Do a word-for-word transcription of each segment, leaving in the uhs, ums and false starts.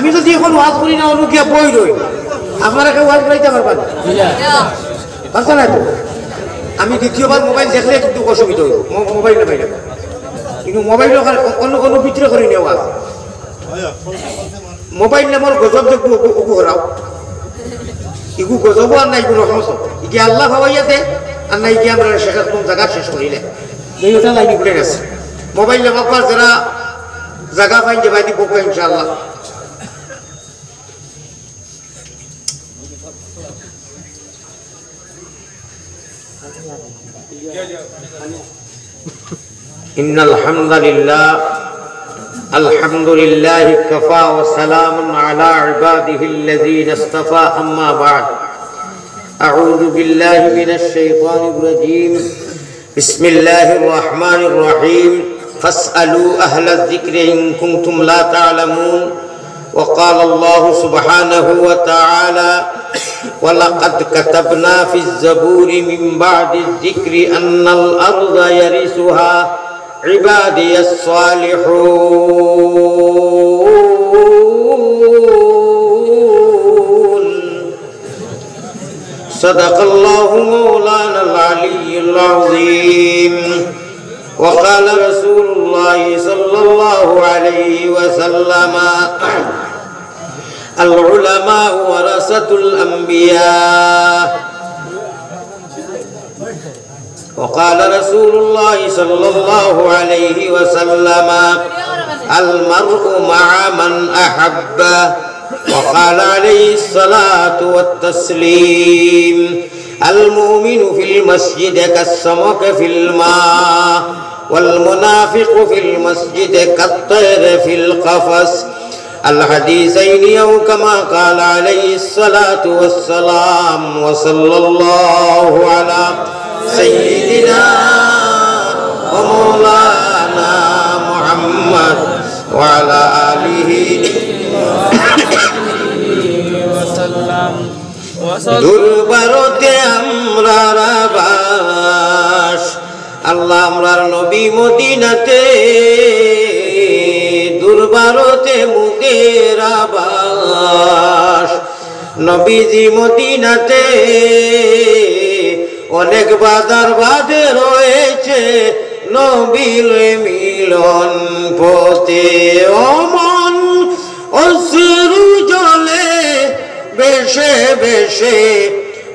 আমি যদি এখন ওয়াজ করি না, অনো গিয়া বই রই, আপনারা কেউ ওয়াজ করাইতা পারবা না? পারতা না তো? আমি দ্বিতীয়বার মোবাইল দেখলে কিন্তু অসুবিধা অইবো, মো-, মোবাইল নামাই না। কিন্তু মোবাইল অনো, অনো ভিতরে করি না ওয়াজ। মোবাইল নামর গজব দেখবো, ওগু, ওগু হরাও। ইগু গজব আর না ইগু রহমত। ইগি আল্লায় পাওয়াইয়া দে, আর না ইগি আমরারে শেষ, কোন জাগা শেষ করিলে। দুইটা লাইন ঘুরে গেছে। মোবাইল নামার পর যারা জাগা পাইন যে বাইদি বউক্কা ইনশাআল্লাহ। إن الحمد لله، الحمد لله كفى وسلام على عباده الذين اصطفى، أما بعد. أعوذ بالله من الشيطان الرجيم. بسم الله الرحمن الرحيم. فاسألوا أهل الذكر إن كنتم لا تعلمون. وقال الله سبحانه وتعالى: ولقد كتبنا في الزبور من بعد الذكر أن الأرض يرثها عبادي الصالحون. صدق الله مولانا العلي العظيم. وقال رسول الله صلى الله عليه وسلم: العلماء ورثة الأنبياء. وقال رسول الله صلى الله عليه وسلم: المرء مع من أحب. وقال عليه الصلاة والتسليم: المؤمن في المسجد كالسمك في الماء، والمنافق في المسجد كالطير في القفص. الحديثين أو كما قال عليه الصلاة والسلام. وصلى الله على سيدنا ومولانا محمد وعلى آله وسلم. দূর ভারতে আমরার বাস, আল্লাহ আমরার নবী মদিনাতে, দূর ভারতে মুদের আবাস। নবীজি মদিনাতে, অনেক বাধার বাদে রয়েছে নবীর মিলন পথে। ও মন, অশ্রু জলে বেশে বেশে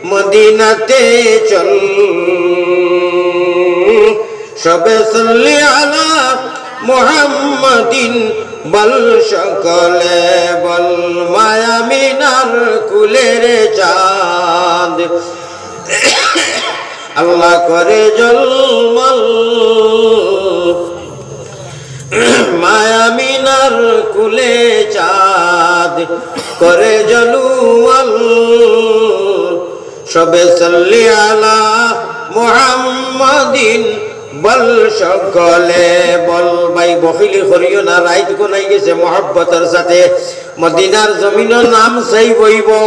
মদিনাতে চল। সবে সাল্লি আলা মুহাম্মাদিন বল, সকলে বল, মায়ামিনার কুলের চাঁদ। আল্লাহ করে ঝলমল মায়ামিনার কুলে চাঁদ, করে ঝলমল। সবে সাল্লি আলা মুহাম্মাদিন বল, সকলে বল। ভাই, বখিলি করিও না, রাইত ঘনাই গেছে, মহব্বতর সাথে মদিনার জমিনর নাম save অইবো,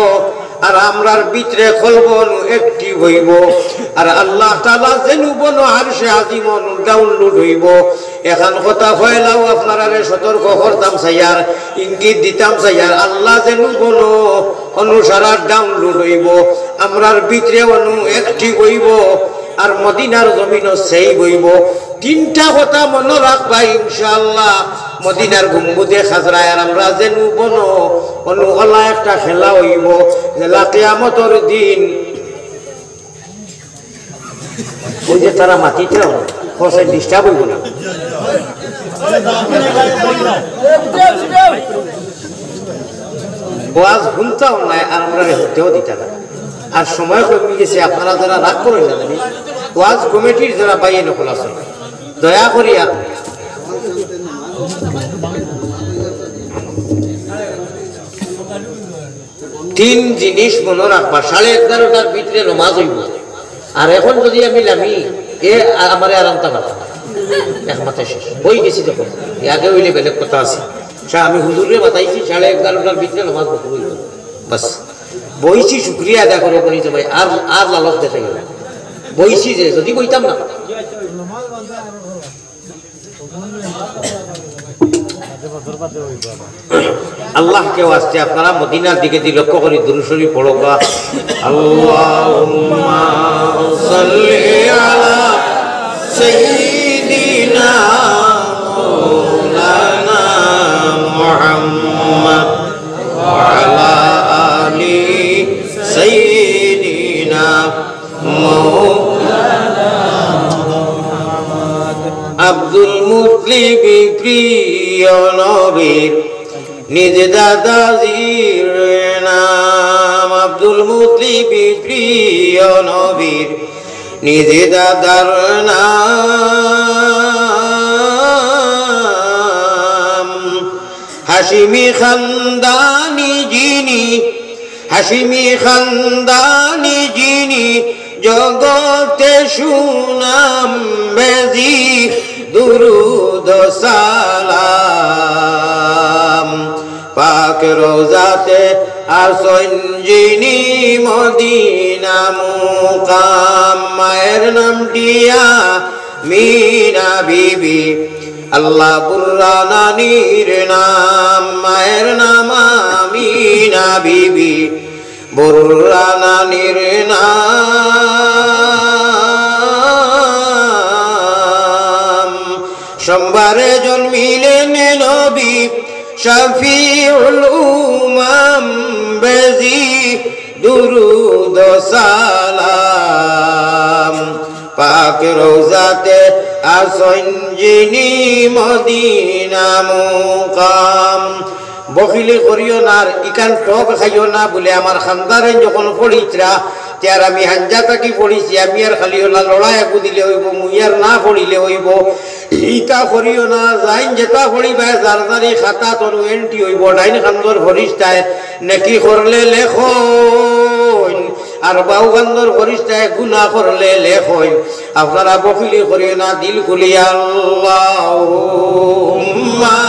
আর আমরার ভিতরে কলব নু active অইবো, আর আল্লাহ তাআলা যেনু বনো আরশে আজিম নু download অইবো। এখান কথা পয়লাউ আপনারারে সতর্ক করতাম চাইয়ার, ইঙ্গিত দিতাম চাইয়ার, আল্লাহ যেনু বনো অনুসারা download অইবো, আমরার ভিতরে অনু active অইবো, আর মদিনার জমিনও save অইবো। তিনটা কথা মনো রাখবা ইনশাআল্লাহ। মদিনার গম্বুজে খাজরায় আর আমরা যেনু বনো, অনু অলা একটা খেলা অইবো, যেলা কিয়ামতর দিন। ওই যে তারা মাতিতে হবে, ফসে disturb অইবো না। ওয়াজ হুনতাও নায়, আর আমরারে হুনতেও দিতা না। আর সময় কমি গেছে, আপনারা যারা রাগ করইন না জানি, ওয়াজ কমিটির যারা ভাই অকল আছইন, দয়া করিয়া তিন জিনিস মনো রাখবা, সাড়ে এগারোটার ভিতরে নমাজ অইবো। আর এখন যদি আমি লামি, এ আ-, আমারে আর আনতা পারতা না। এক মাথায় শেষ। বই গেছি যখন, এ আগে অইলে বেলেগ কথা আছে। সা-, আমি হুজুররে মাতাইছি, সাড়ে এগারোটার ভিতরে নমাজ পড়তে অইবো। বাস। বইছি, শুকরিয়া আদায় করো, বলি যে ভাই, আর, আর লালচ দেখাইও না। বইছি যে, যদি বইতাম না। আল্লাহকে ওয়াস্তে আপনারা মদিনার দিকে দি লক্ষ্য করি দুরূদ শরীফ পড়বা। আল্লাহুম্মা সাল্লি আলা সাইয়্যিদিনা মাওলানা মুহাম্মদ ওয়া আলা আলি সাইয়্যিদিনা আব্দুল মুতলিব প্রিয় নবীর নিজ দাদাজির নাম। আব্দুল মুতলিব প্রিয় নবীর নিজ দাদার নাম। হাশিমি খানদানি যিনি, হাশিমি খানদানি যিনি, জগতে সুনাম বেজি, দুরূদ সালাম। পাক রওজাতে আছইন যিনি, মদিনা মুকাম। মায়ের নাম দিয়া মিনা বিবি, আল্লাহ বুররা নানির নাম, মায়ের নাম আমিনা বিবি, বুররা নানির নাম। সোমবারে জন্মিলেন নবী, শফিউল উমাম বেজি, দুরূদ সালাম। পাক রওজাতে আছইন যিনি, মদিনা মুকাম। বখিলি করিও না আর ইখান টক খাইও না বুলে আমার খানদারে যখন পড়িছরা, তে আর আমি হাঞ্জা থাকি পড়িছি, আমি আর খালি ওলা লড়াই একু দিলে অইবো, মুই আর না পড়িলে অইবো। ইতা করিও না, যাইন যেতা পড়িবায় যার যারি খাতাত entry অইবো, ডাইন খান্দর ফিরিস্তায় নেকি করলে লেখইন, আর বাউ খান্দর ফিরিস্তায় গুনা করলে লেখইন। আপনারা বখিলি করিও না, দিল খুলিয়া আল্লাহুম্মা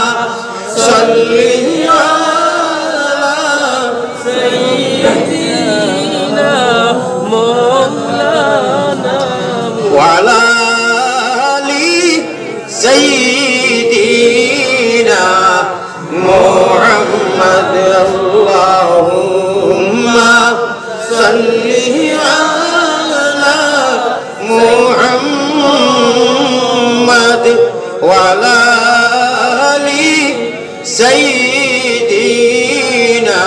সাল্লি আলা সাইয়্যিদিনা মাওলানা ওয়া আলা আলি সাইয়্যিদিনা মুহাম্মদ। আল্লাহুম্মা সাল্লি আলা মুহাম্মদ ওয়া আলা আলি সাইয়্যিদিনা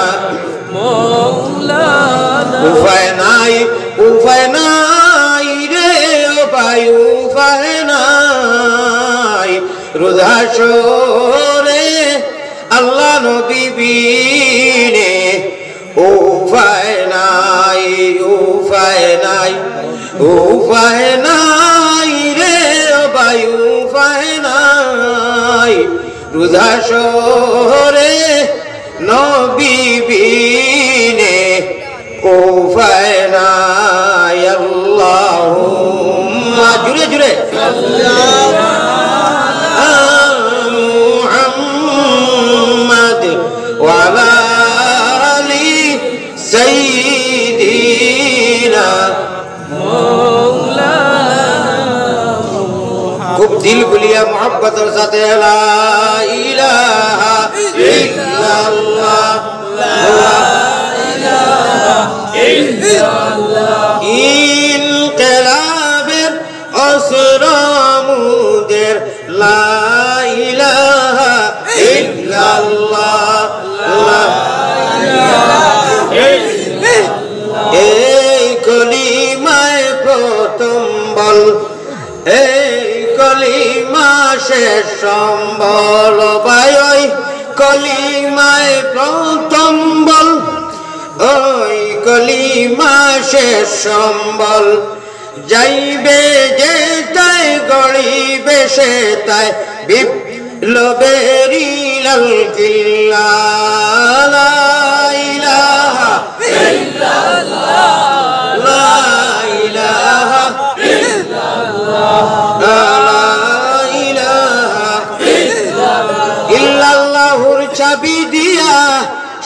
মাওলানা। উপায় নাই, উপায় নাই রে ও ভাই, উপায় নাই। রোজ হাশরে আল্লাহ নবী বিনে উপায় নাই, উপায় নাই, উপায় নাই রে ও ভাই, উপায় নাই। রোজ হাশরে নবী বিনে উপায় নাই। আল্লাহুম্মা, জুরে জুরে। মুহাম্মদ ওয়া আলা আলি সাইয়্যিদিনা। খুব দিল খুলিয়া মহব্বতর সাথে লা ইলাহা ইল্লাল্লাহ, লা ইলাহা ইল্লাল্লাহ। ইনকিলাবের অস্ত্র মুদের লা ইলাহা ইল্লাল্লাহ, লা ইলাহা ইল্লাল্লাহ। এই কলিমায় প্রথম বল, এই কলিমা শেষ সম্বল। ভাই, ওই কলিমায় প্রথম বল, ওই কলিমা শেষ সম্বল। যাইবে যেতায়, গড়িবে সেতায়, বিপ্লবের লাল কিল্লা। লা ইলাহা ইল্লাল্লাহ, লা ইলাহা ইল্লাল্লাহ, লা ইলাহা ইল্লাল্লাহ। ইল্লাল্লাহুর চাবি দিয়া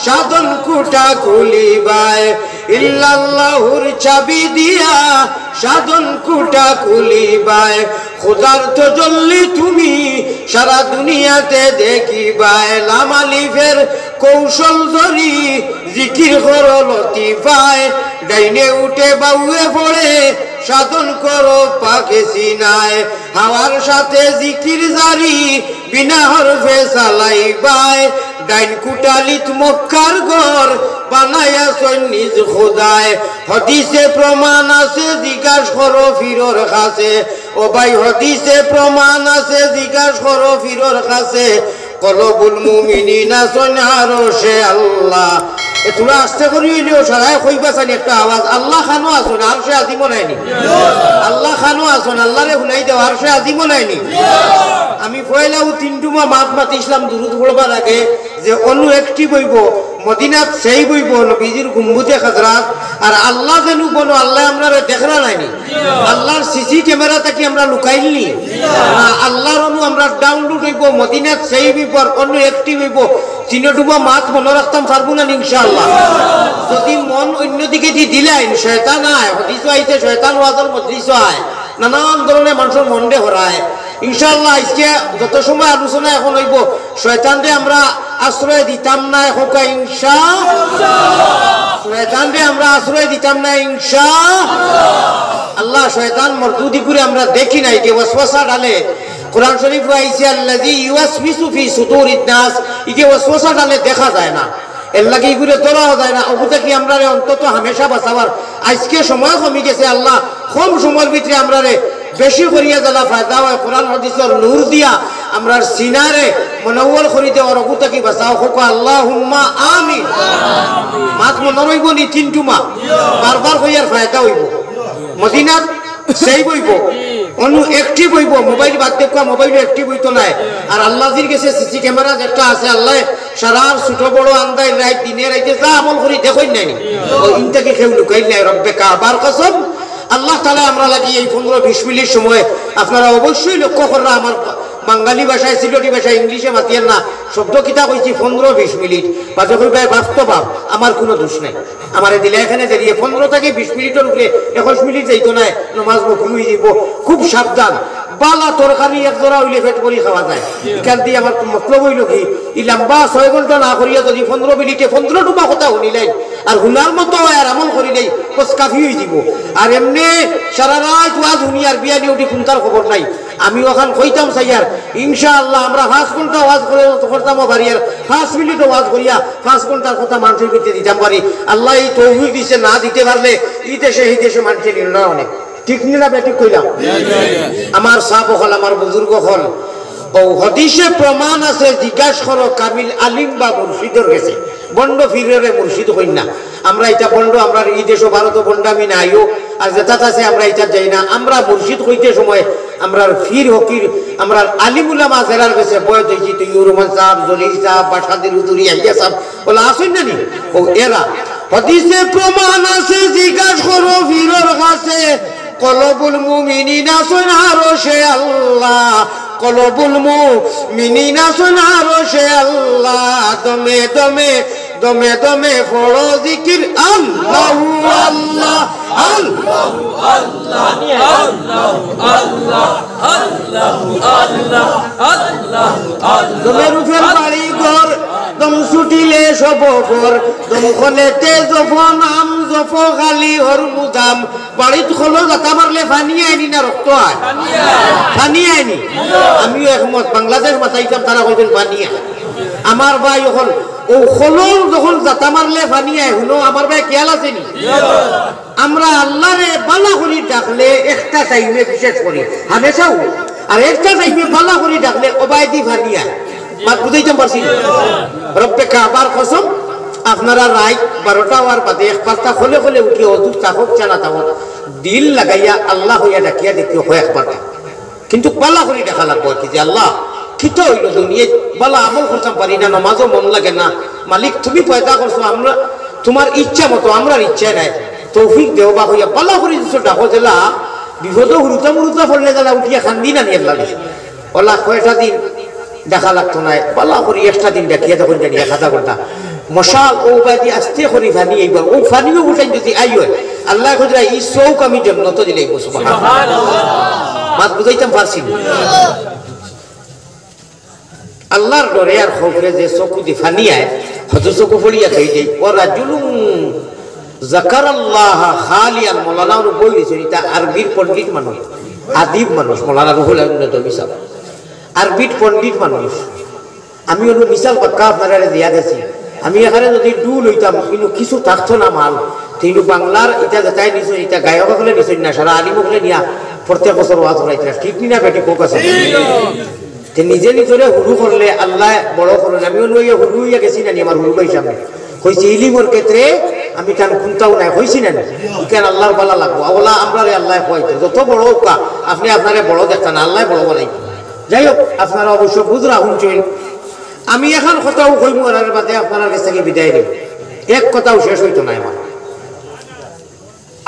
সাধন কুটা খুলিবায়, ইল্লাল্লাহুর চাবি দিয়া সাধন কুটা খুলিবায়। খোদার তজল্লি তুমি সারা দুনিয়াতে দেখিবায়। লাম আলিফের কৌশল ধরি জিকির করো লতিফায়। ডাইনে উঠে বাউয়ে পড়ে সাধন করো পাকে সিনায়। হাওয়ার সাথে জিকির জারি বিনা হরফে চালাইবায়। ডাইন কুটালিত মক্কার ঘর বানাইয়াছইন নিজ খোদায়। হদিসে প্রমাণ আছে, জিজ্ঞাস করো ফিরর কাছে। ও ভাই, হদিসে প্রমাণ আছে, জিজ্ঞাস করো ফিরর কাছে। কলবুল মুমিনিন আছইন আরশে আল্লাহ। এ তোরা আস্তে করি অইলেও সারায় কইবা চাইন একটা আওয়াজ, আল্লাহ খানো আছইন, আরশে আজিমো নায়নি? আল্লাহ খানো আছইন, আল্লাহরে হুনাই দেও, আরশে আজিমো নায়নি? আমি পয়লাউ তিন টুমা মাত মাতিছিলাম দুরুদ পড়বার আগে যে অনু একটি বইব, মদিনাত সেই বইব, নবীজির গুম্বুদে খাজরাত, আর আল্লাহ যেন বনো, আল্লাহ আমরারে দেখরা নায়নি? আল্লাহর সিসি ক্যামেরা থাকি আমরা লুকাইলনি? না, আল্লাহর অনু আমরা ডাউনলোড হইব, মদিনাত সেই বইব, আর অনু একটি বইব। তিন টুমা মাত মনো রাখতাম পারবো না ইনশাআল্লাহ। যদি মন অন্যদিকে দি দিলাইন, শয়তান আয়, হদিসও আইছে, শয়তান ওয়াজর মজলিসও আয়, নানান ধরনের মানুষের মনরে হরায়। ইনশাআল্লাহ আজকে যত সময় আলোচনা এখন হইব, শয়তানরে আমরা আশ্রয় দিতাম না, হোকা ইনশা, শয়তানরে আমরা আশ্রয় দিতাম না ইনশা আল্লাহ। শয়তান মরদুদি করে আমরা দেখি নাই, যে ওয়াসওয়াসা ডালে। কোরআন শরীফ আইছে, "আল্লাযী ইউওয়াসউিসু ফি সুদুরিন নাস", ইকে ওয়াসওয়াসা ডালে দেখা যায় না, এর লাগি ইগুরে ধরাও যায় না। ওগু থাকি আমরারে অন্তত হামেশা বাঁচাবার। আজকে সময় কমি গেছে, আল্লাহ কম সময়র ভিতরে আমরারে বেশি করিয়া যালা ফায়দা হয়, কোরআন হাদিসর নূর দিয়া আমরার সিনারে মনোবল করি দেওয়ার ওগু থাকি বাঁচাও, হোক আল্লাহুম্মা আমিন। মাত মনো রইব নি তিন টুমা, বারবার কইয়ার ফায়দা হইব। মদিনাত সেই বইব, অনু একটি বইব, মোবাইল বাদ দেখুয়া মোবাইল একটি বইতো নাই। আর আল্লাহজির গেছে সিসি ক্যামেরা যেটা আছে, আল্লাহ সারার ছোট বড় আন্দাই রাইত দিনে রাইতে যা আমল করি দেখইন নায়নি, ও ইনতাকে কেউ লুকাইল নাই। রব্বে কাবার কসম, আল্লাহ তাআলা আমরা লাগি এই পনেরো বিশ মিনিট সময়, আপনারা অবশ্যই লক্ষ্য কররা, আমার বাঙালি ভাষায়, সিলেটি ভাষায়, ইংলিশে মাতিয়ার না, শব্দ কিতা কইছি, পনেরো বিশ মিনিট বাদে কইবা, "বাস্তব আমার কোনো দোষ নাই, আমারে দিলা এখানে দাঁড়িয়ে পনেরো থেকে বিশ মিনিটের উপরে, একুশ মিনিট যাইতো না, নমাজ মকরু হয়ে যাইব।" খুব সাবধান, বালা তরকারি এক জোড়া হইলে পেট ভরি খাওয়া যায়। এখান দিয়ে আমার মতলব হইল কি, এই লম্বা ছয় ঘন্টা না করিয়া যদি পনেরো মিনিটে পনেরো টুমা কথা শুনিলাই, আর হুনার মতো হয় আর আমল করিলাই, বস কাফি হয়ে দিব। আর এমনি সারা রাত ওয়াজ শুনি আর বিয়ানি উঠি কোনটার খবর নাই। আমি ওখান কইতাম চাইয়ার, ইনশাআল্লাহ আমরা পাঁচ ঘন্টা ওয়াজ করে করতাম পারি, আর পাঁচ মিনিটও ওয়াজ করিয়া পাঁচ ঘন্টার কথা মানুষের ভিতরে দিতাম পারি। আল্লাহ এই তৌফিক দিছে, না দিতে পারলে এই দেশে এই দেশে মানুষের নির্ণয় অনেক। ঠিক নি না বেঠিক কইলাম? আমার সাব অকল, আমার বুজুর্গ অকল, ও হাদিসে প্রমাণ আছে, জিজ্ঞাস করো কামিল আলিম বা মুর্শিদর গেছে। বন্ড ফিররে মুর্শিদ কইন না। আমরা এটা বন্ড, আমরা এই দেশও ভারতও বন্ডামি নাইও, আর যেটাত আছে আমরা এটা যাই না। আমরা মুর্শিদ কইতে সময় আমরার ফির হকির, আমরার আলিম উলামা যেরার গেছে বয়স হয়েছি, তুই রহমান সাহেব, জলিল সাহেব, বাসাদির হুজুরি, আইয়া সাহেব, বলে আসুন না নি? ও এরা। হাদিসে প্রমাণ আছে, জিজ্ঞাস করো ফিরর কাছে। কলবুল মুমিনিন আছইন আরশে আল্লাহ, কলবুল মুমিনিন আছইন আরশে আল্লাহ। দমে দমে, দমে দমে পড়ো জিকির আল্লাহু আল্লাহ, আল্লাহু আল্লাহ, আল্লাহু আল্লাহ, আল্লাহু আল্লাহ, আল্লাহু আল্লাহ। দমের উপর বাড়ি ঘর, দম ছুটিলে সব ঘর, দম খলেতে জপ নাম, জপ খালি হর মুদাম। বাড়িত খলো জাতা মারলে পানি আয়নি না রক্ত আয়? পানি আয়নি। আমিও একমত, বাংলাদেশ মাতাইতাম, তারা কইবেন পানি আয়। আমার ভাই অকল, ও খলো যখন জাতা মারলে পানি আয়, হুনো, আমার ভাই খেয়াল আছে নি? আমরা আল্লাহরে বালা করি ডাকলে একটা টাইমে, বিশেষ করি হামেশাও, আর একটা টাইমে বালা করি ডাকলে ওবায়দি পানি আয়। মাত বুঝাইতাম পারছি? রব্বে কাবার কসম, আপনারা রাইত বারোটা হওয়ার বাদে এক পাঁচটা খলে খলে উঠিয়া অজু থাকক, চালা থাকক, দিল লাগাইয়া আল্লাহ হইয়া ডাকিয়া দেখিও হয় একবার। কিন্তু বালা করি ডাকা লাগবো আর কি, যে আল্লাহ, কিতা হইল দুনিয়াত বালা আমল করতাম পারি না, নমাজও মন লাগে না, মালিক তুমি পয়দা করছো, আমরা তোমার ইচ্ছা মতো, আমরার ইচ্ছা নাই, তৌফিক দেও বা হইয়া বালা করি দিছো ডাকো, যেলা বিপদও হুরুতা মুরুতা পড়লে যেলা উঠিয়া খান্দি না নিয়ে আল্লাহ দিছে। ওলা কয়টা দিন দেখা লাগতো না, বালা করি একটা দিন ডাকিয়া তখন জানি এক আধা ঘন্টা। মশাল অউ বায়দি আস্তে করি পানি আইবা, অউ পানিও উঠাই যদি আই অয়, আল্লায় কইরা ই চউখ আমি জন্নতো দিলাইমু। সুবহানাল্লাহ। মাত বুঝাইতাম পারছি নি? আল্লার ডরে আর খৌফে যে চকুদি পানি আয়, হজু চকু পড়িয়া থই দেই। ও রাজুলুন জাকারাল্লাহা খালিয়ান, মৌলানা অনো বই দিছইন, ইতা আরবির পণ্ডিত মানুষ, আদিব মানুষ, মৌলানা রুহুল আমিন নদভী সাব। আরবির পণ্ডিত মানুষ। আমি অনো মিসাল বাক্কা আপনারারে দিয়া গেছি। আমি এখানে যদি ডুল অইতাম, কিন্তু কিছু থাকতো না মাল। তে ইনো বাংলার ইটা যেতায় নিছইন, ইটা গায়ক অকলে নিছইন না, সারা আলিম অকলে নিয়া প্রত্যেক বছর ওয়াজ করাইতরা। ঠিক নি না বেঠিক, কউক্কা চাইন? তে নিজে নিজরে হুরু করলে আল্লায় বড় করইন। আমি অনো অইয়া হুরু অইয়া গেছি না নি আমার হুরু ভাইর সামনে? কইছি, ইলিমর ক্ষেত্রে আমি তান কুন্তাও নায়, কইছি না নি? ইখান আল্লার বালা লাগবো। অউলা আমরারে আল্লায় কওয়াইতো। যত বড় অউক্কা, আপনে আপনারে বড় দেখতা না, আল্লায় বড় বানাইবো। যাই হোক, আপনারা অবশ্য বুঝরা হুনছইন। আমি এখান কথাও কইমু, আর বাদে আপনারার গেছ থাকি বিদায় নিমু। এক কথাও শেষ অইতো নায় আমার।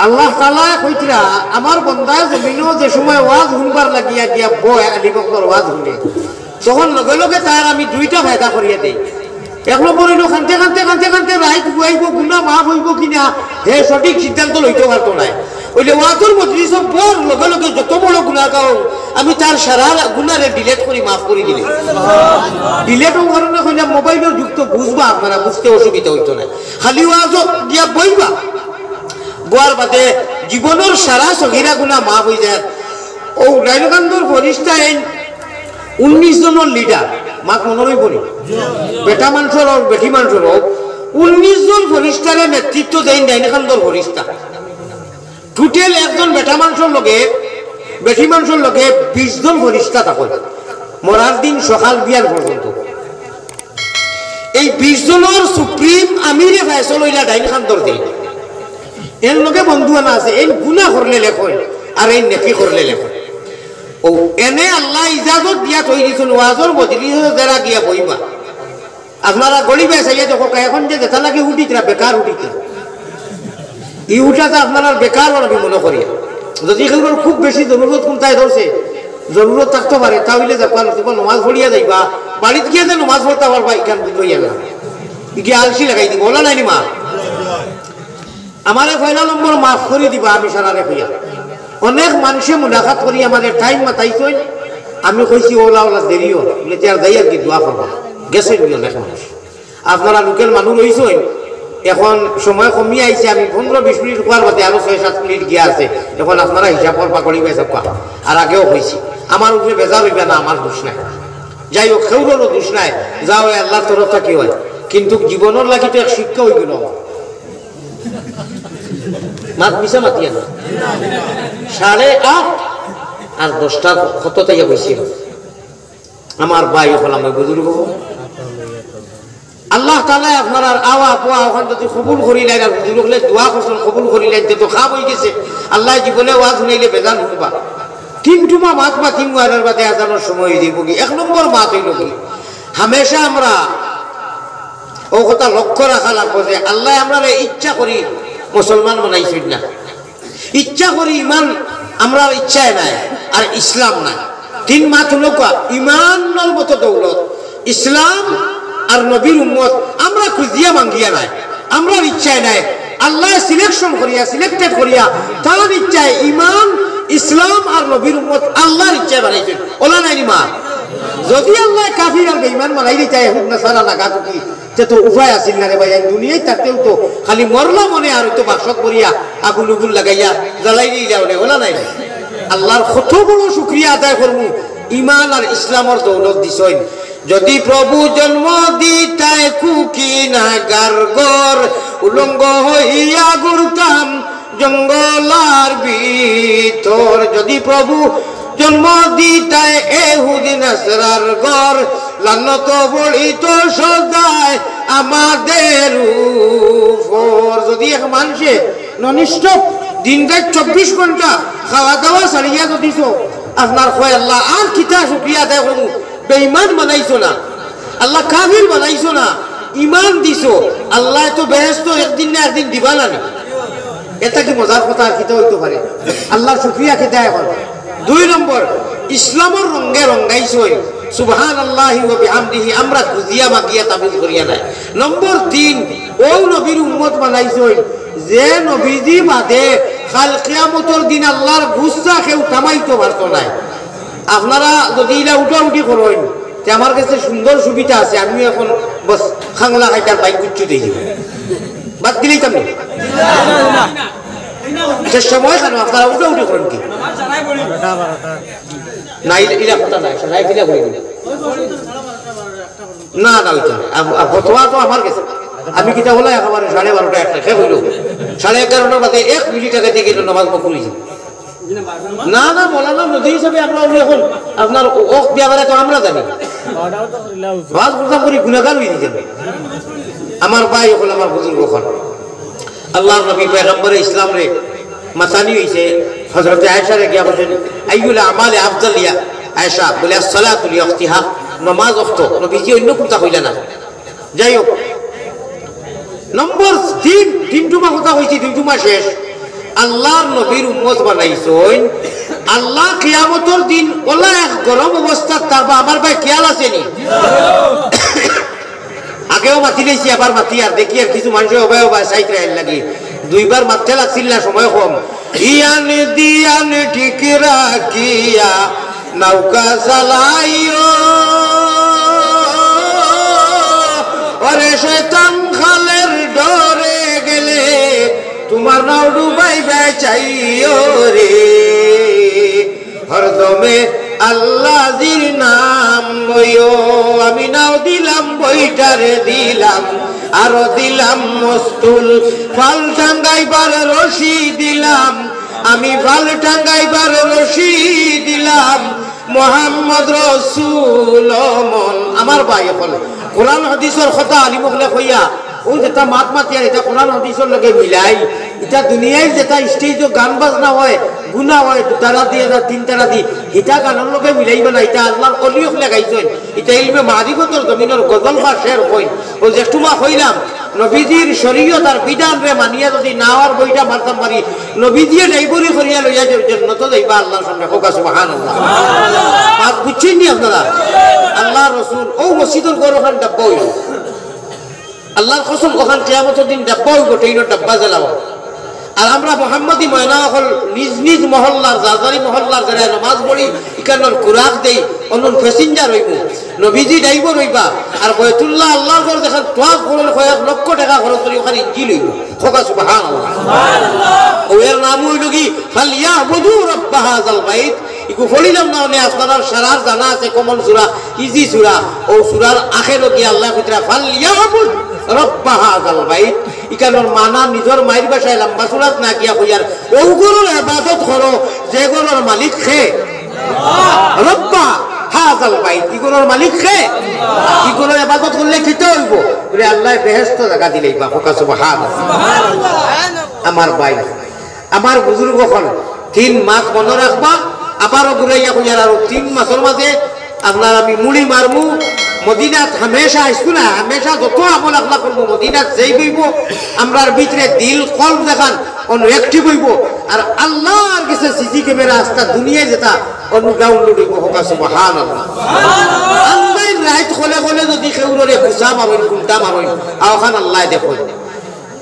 আল্লাহ তাআলায় কইতরা, আমার বন্দায় জমিনো যে সময় ওয়াজ হুনবার লাগিয়া গিয়া বয়, আলিম অকলর ওয়াজ হুনে, তখন লগে লগে তার আমি দুইটা ফায়দা করিয়া দেই। এক নম্বর অইলো, কানতে কানতে কানতে কানতে রাইত গুয়াইবো, গুনা মাফ অইবো কি না, হে সঠিক সিদ্ধান্ত লইতো পারতো নায়। অইলে ওয়াজর মজলিসো বওয়ার লগে লগে যত বড় গুনাগার অউক, আমি তার সারা গুনারে delete করি মাফ করি দিলাই। Delete অউ কারণে কইলাম, মোবাইলর যুগ তো, বুঝবা আপনারা, বুঝতে অসুবিধা অইতো নায়। খালি ওয়াজো গিয়া বইবা, বওয়ার বাদে জীবনর সারা সগিরা গুনা মাফ অই যায়। অউ ডাইন কান্দর ফিরিস্তা এইন উনিশ জনর leader, মাত মনো রইবো নি? বেটা মানষর অউক, বেটি মানষর অউক, উনিশ জন ফিরিস্তারে নেতৃত্ব দেইন ডাইন কান্দর ফিরিস্তা। Total একজন বেটা মানষর লগে, বেটি মানষর লগে বিশ জন ফিরিস্তা থাকইন, মরার দিন সকাল বিয়ান পর্যন্ত। এই বিশ জনর supreme আমিরে ফয়সল অইলা ডাইন কান্দর দেইন। এর লগে বন্ধু আনা আছে, এইন গুনা করলে লেখইন, আর এইন নেকি করলে লেখইন। অউ এনে আল্লায় ইজাজত দিয়া থই দিছইন, ওয়াজর মজলিসো যেরা গিয়া বইবা। আপনারা গরিবে চাইয়া দেখউক্কা, এখন যে যেতা লাগি উঠিতরা, বেকার উঠিতরা। ই উঠাটা আপনারার বেকার আমি মনো করি। যদি কেউর খুব বেশি জরুরত কুন্তায় ধরছে, জরুরত থাকতো পারে, তা অইলে যাবা, নতুবা নমাজ পড়িয়া যাইবা, বাড়িত গিয়া যে নমাজ পড়তা পারবা, ইখান বুঝ অইয়া না। ইগিয়ে আলসি লাগাই দিবো, অউলা নায় নি মা? আমারে পয়লা নম্বর মাফ করি দিবা, আমি সারারে কইয়া। অনেক মানষে মুলাকাত করি আমারে time মাতাইছইন, আমি কইছি, "অউলা, অউলা দেরি অর, বুলে, তে আর যাই আর কি, দোয়া করবা।" গেছইন গি অনেক মানুষ। আপনারা local মানুষ অইছইন, এখন সময় কমি আইছে, আমি পনরো বিশ মিনিট কওয়ার বাদে আরো ছয় সাত মিনিট গিয়া আছে, এখন আপনারা হিসাব করবা, করি পাইছবা। আর আগেও কইছি, আমার উপরে বেজার অইবা না, আমার দোষ নাই। যাই হোক, কেউরও দোষ নাই, যা অয় আল্লার তরফ থাকি অয়, কিন্তু জীবনর লাগি তো এক শিক্ষা অইগেলো আমার। মাত মিছা মাতিয়া না। সাড়ে আট আর দশটার কত তাইয়া বইছিল। আমার ভাই অকল, আমার বুজুর্গ অকল, আল্লাহ তাআলায় আপনারার আওয়া বওয়া অখান যদি কবুল করিলাইন, আর বুজুর্গ অকলে দোয়া করছইন কবুল করিলাইন, তে তো কাম অইগেছে, আল্লায় জীবনে ওয়াজ হুনাইলে বেজান হুনবা। তিন টুমা মাত মাতিমু, এর বাদে আজানর সময় অইযাইবোগি। এক নম্বর মাত অইলোগি, হামেশা আমরা অউ কথা লক্ষ্য রাখা লাগবো যে আল্লায় আমরারে ইচ্ছা করি মুসলমান বানাইছইন না, ইচ্ছা করি ইমান আমরার ইচ্ছায় নায়, আর ইসলাম নায়। তিন মাত অইলোগি, ইমানর মতো দৌলত, ইসলাম আর নবীর উম্মত, আমরা খুজিয়া মাঙ্গিয়া নায়, আমরার ইচ্ছায় নায়। আল্লায় selection করিয়া, selected করিয়া, তান ইচ্ছায় ইমান, ইসলাম আর নবীর উম্মত আল্লার ইচ্ছায় বানাইছইন। অউলা নায় নি মা? যদি আল্লায় কাফির আর বেইমান বানাইলিতা, ইহুদ নাসারা লাগা টুকি, তে তো উপায় আছিল না রে ভাই। দুনিয়াত থাকতেউ তো খালি মরলা মনে আর অউ তো বাক্সত ভরিয়া আগুন উগুন লাগাইয়া জ্বালাইলিলা অনে, অউলা নায় নি? আল্লার কত বড় শুকরিয়া আদায় করমু, ইমান আর ইসলামর দৌলত দিছইন। যদি প্রভু জন্ম দিতায় কুকিনাগার ঘর, উলঙ্গ হইয়া ঘুরতাম জঙ্গল আর ভিতর। যদি প্রভু জন্ম দিতায় এহুদি নাসরার ঘর, লানত পড়িত সদায় আমাদের উপর। যদি এক মানষে non-stop দিন রাইত চব্বিশ ঘন্টা খাওয়া দাওয়া ছাড়িয়া যদি তো আপনার কয়, আল্লাহ, আর কিতা শুকরিয়া আদায় করমু? বেইমান বানাইছো না, আল্লাহ কাফির বানাইছো না, ইমান দিছো, আল্লায় তো বেহেস্ত একদিন না একদিন দিবা না নি? এর থাকি মজার কথা আর কিতা অইতো পারে? আল্লার শুকরিয়া কিতা এখন? দুই নম্বর, ইসলামর রঙে রঙাইছইন, সুবহানাল্লাহি ওয়া বিহামদিহি আমরা খুজিয়া মাগিয়া তাবিজ করিয়া নায়। নম্বর তিন, অউ নবীর উম্মত বানাইছইন, যে নবীজি বাদে কাল কিয়ামতর দিন আল্লার গুসা কেউ থামাইতো পারতো নায়। আপনারা যুদি ইলা উঠাউঠি করইন, তে আমার গেছে সুন্দর সুবিধা আছে, আমিও অখন বস খাংলা খাইতার বাইক গুচ্ছু দিয়া দিমু। বাদ দিলাইতাম নি? তে সময় কেনে আপনারা উঠাউঠি করইন কি? না, ইলা, ইলা কথা নায়, সারাই কিলা করি দিন। না, না, ওইটা না। আব-, আব-, ফতোয়া তো আমার গেছে। আমি কিতা বলে একেবারে সাড়ে বারোটা, একটা শেষ অইলো। সাড়ে এগারোটার বাদে এক মিনিট আগে থেকে নামাজ মকরু অইছে। না, না, মৌলানা নদী হিসাবে আমরা উনি অখন আপনার অখ ব্যাপারে তো আমরা জানি। ওয়াজ করতাম করি গুনাহগার অইযিতাম। আমার ভাই অকল, আমার বুজুর্গ অকল। আল্লার নবী পয়গম্বরে ইসলামরে মাতানি অইছে, হযরতে আয়েশারে গিয়া কইছইন, "আইয়ুল আমালি আফজাল ইয়া আয়েশা?" বলে, "আসসালাতু লিওয়াক্তিহা", নমাজ অক্ত। নবীজি অইন্য কুনতা কইলা না। যাই হউক, নম্বর তিন, তিন টুমা কথা কইছি, দুই টুমা শেষ। আল্লার নবীর উম্মত বানাইছইন, আল্লা কিয়ামতর দিন অলা এক গরম অবস্থাত থাকবা, আমার ভাই খেয়াল আছে নি? আগেও মাতিলাইছি, আবার মাতি আর দেখি আর কিছু মানুষ হবায় হবায় সাইড রাইল লাগি। দুইবার মাততে লাগছিল না, সময় কম। ইয়ান দিয়ান ঠিক রাখিয়া নৌকা চালাইও, ওরে শয়তান খালের ডরে গেলে তোমার নাও ডুবাইবে চাইও রে। হরদমে আল্লাজির নাম লইও, আমি নাও দিলাম বইটারে দিলাম, আরো দিলাম মস্তুল, ফাল টাঙ্গাইবার রশি দিলাম, আমি ফাল টাঙ্গাইবার রশি দিলাম, মোহাম্মদ রসুল অমল। আমার ভাই অকল, কোরআন হাদিসর কথা আলিম অকলে কইয়া, অউ যেটা মাত মাতিয়ার, ইটা কোরআন হাদিসর লগে মিলাই, ইটা দুনিয়ার যেটা স্টেজো গান বাজনা অয়, গুনা অয়, দু তারা দি আর তিন তারা দি, ইটা গানর লগে মিলাইবা না, ইটা আল্লার অলি অকলে গাইছইন, ইটা ইলমে মারিফতর জমিনর গজল বা শের কইন। অউ যে তুমা কইলাম, নবীজির শরীয়ত আর বিধানরে মানিয়া যুদি নাওয়ার বইটা মারতাম পারি, নবীজিয়ে ড্রাইভারি করিয়া লইয়া যাইবা, জন্নতো যাইবা আল্লার সামনে। কউক্কা সুবহানাল্লাহ। মাত বুঝছইন নি আপনারা? আল্লার রসুল, অউ মসজিদর ঘর অখান ডাব্বা অইবো। আল্লার কসম, অখান কিয়ামতর দিন ডাব্বা অইবো, ট্রেইনর ডাব্বা জ্বালাও। আর আমরা মোহাম্মদী ময়না অকল নিজ নিজ মহল্লার, যার যারি মহল্লার যেরা নমাজ পড়ি, ইকানোর খুরাক দেই, অনর প্যাসেঞ্জার অইবো। নবীজি ড্রাইভার অইবা। আর বয়তুল্লাহ আল্লার ঘর যেখান তোয়াফ করইন, কয়েক লক্ষ টেকা খরচ করি অখান ইঞ্জিন অইবো। কউক্কা সুবহানাল্লাহ। অউ এর নাম অইলো কি? ফালইয়াবুদু রাব্বা হাযাল বাইত। ইগু পড়িলাম না, অনে আপনারার সারার জানা আছে, কমন সূরা, ইজি সূরা। অউ সূরার আখেরো গিয়া আল্লায় কইতরা, "ফালইয়াবুদ রাব্বা হাযাল বাইত।" ইকানোর মানা নিজর মাইর ভাষায় লম্বা সূরাত না গিয়া কইয়ার, অউ ঘরর ইবাদত করো, যে ঘরর মালিক কে? রাব্বা হাযাল বাইত। ই ঘরর মালিক কে? ই ঘরর ইবাদত করলে কিতা অইবো? বলে, আল্লায় বেহেস্তো জাগা দিলাইবা। কউক্কা সুবহানাল্লাহ। আমার ভাই, আমার বুজুর্গ অকল, তিন মাত মনো রাখবা, আবারও ঘুরাইয়া কইয়ার, আরো তিন মাসর মাঝে আপনার আমি মুড়ি মারমু। মদিনাত হামেশা আইসু না, হামেশা যত আমল আখলা করমু, মদিনাত যেই বইবো, আমরার ভিতরে দিল কলব দেখান, অনু active অইবো। আর আল্লার গেছে সিসি ক্যামেরা আস্তা দুনিয়ায় যেটা, অনু download অইবো। কউক্কা সুবহানাল্লাহ। আল্লায় রাইত খলে খলে যুদি কেউররে গুছা মারইন, কুন্তা মারইন, অখান আল্লায় দেখইন।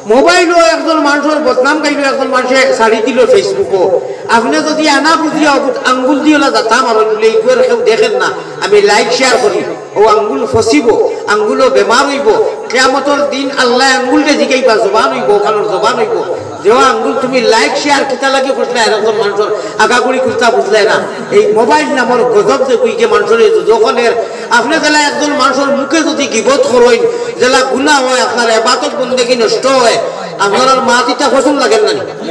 মোবাইলো একজন মানষর বদনাম গাইলো, একজন মানষে ছাড়ি দিলো Facebook-ও। আপনে যুদি আনা বুঝিয়া অগুত আঙ্গুল দি অলা যাতা মারইন, বুলে ইগুরে কেউ দেখের না, আমি like share করি, অউ আঙ্গুল ফসিবো, আঙ্গুলো বেমার অইবো। কিয়ামতর দিন আল্লায় আঙ্গুলরে জিগাইবা, জবান অইবো, অখানর জবান অইবো, যে অউ আঙ্গুল তুমি like share কিতা লাগি করছলায়, একজন মানষর আগাগুড়ি কুন্তা বুঝলায় না। এই মোবাইল নামর গজব যে কইকে মানষরে যুদি অখানর, আপনে যেলা একজন মানষর মুখে যুদি গিবত করইন, যেলা গুনা অয়, আপনার ইবাদত বন্দেগি নষ্ট অয়, আপনারার মাত ইতা পছন্দ লাগের না নি?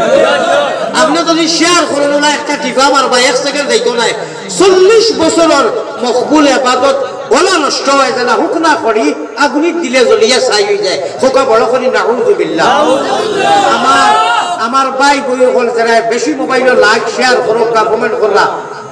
আপনে যুদি share করইন, অলা একটা টিপা মারবা, এক সেকেন্ড যাইতো নায়। চল্লিশ বছরর মকবুল ইবাদত অলা নষ্ট অয়, যেলা হুকনা খড়ি আগুনিত দিলে জ্বলিয়া ছাই অইযায়। কউক্কা বড় করি নাউজুবিল্লাহ। আমার, আমার ভাই বইন অকল যেরা বেশি মোবাইলো like share করউক্কা, comment কররা,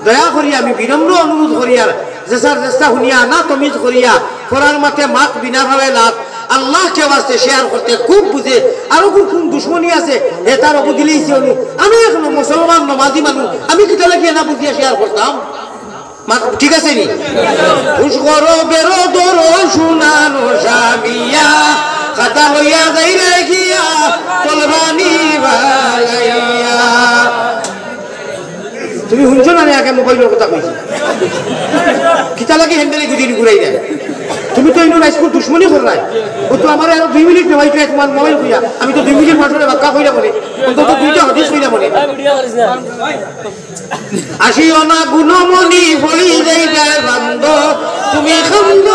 দয়া করি আমি বিনম্র অনুরোধ করিয়ার, যেসার যেসা হুনিয়া না তমিজ করিয়া, ফরার মাতে মাত বিনা ভাবে লাত, আল্লাহকে ওয়াস্তে share করতে খুব বুঝে। আর অগুর কুন দুশমনি আছে, হে তার অগু দিলেই সে অনু। আমি অখন মুসলমান নমাজি মানুষ, আমি কিতা লাগিয়া না বুঝিয়া share করতাম? মা-, ঠিক আছে নি? হুশ করো বেরো ধরো সোনার সামিয়া, খাতা লইয়া যাই রে গিয়া, তলবানি বাগাইয়া। তুমি হুনছো না রে, আগে মোবাইলর কথা কইছি। কিতা লাগি হ্যান্ডেলে গুজি ঘুরাই দেয়? তুমি তো ইনো রাইজকুর দুশমনি কররায়। ও তো আমারে আরো দুই মিনিট নেওয়াইতে তোমার মোবাইল কইয়া। আমি তো দুই মিনিট মাত্র বাক্কা কইলাম বলে, অন্তত দুইটা হাদিস কইলাম বলে। আসিও না গুণমণি ফলি যাইবে বান্দ, তুমি খান্দ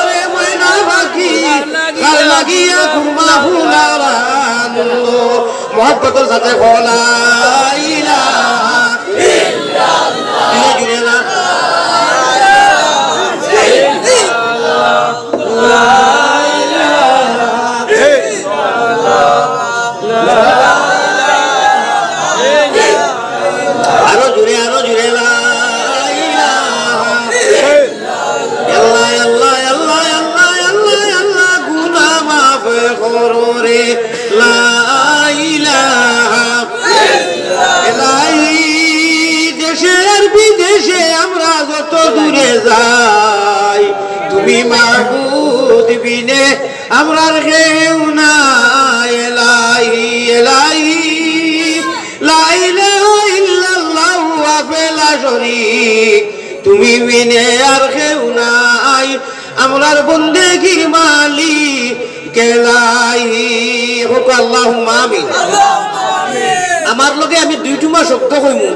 রে ময়না পাখি, কার লাগিয়া কুরমা ফুলা রান্দ। মহব্বতর সাথে বলা ইলাহা ইল্লাল্লাহ। আরো জোরে, আরো জোরে, লা ইলাহা। আল্লাহ, আল্লাহ, আল্লাহ, আল্লাহ, আল্লাহ, আল্লাহ, গুনা মাফ করো রে, লা ইলাহা। এলাহি, দেশে আর বিদেশে আমরা যত দূরে যাই, তুমি মাবুদ বিনে আমরার কেউ নাই। এলাহি, এলাহি, লা ইলাহা ইল্লাল্লাহু ওয়াহদাহু লা শরীক, তুমি বিনে আর কেউ নাই। আমরার বন্দেগীর মালিক এলাহি। হোক আল্লাহুম্মা আমিন। আমার লগে আমি দুই টুমা শব্দ কইমু,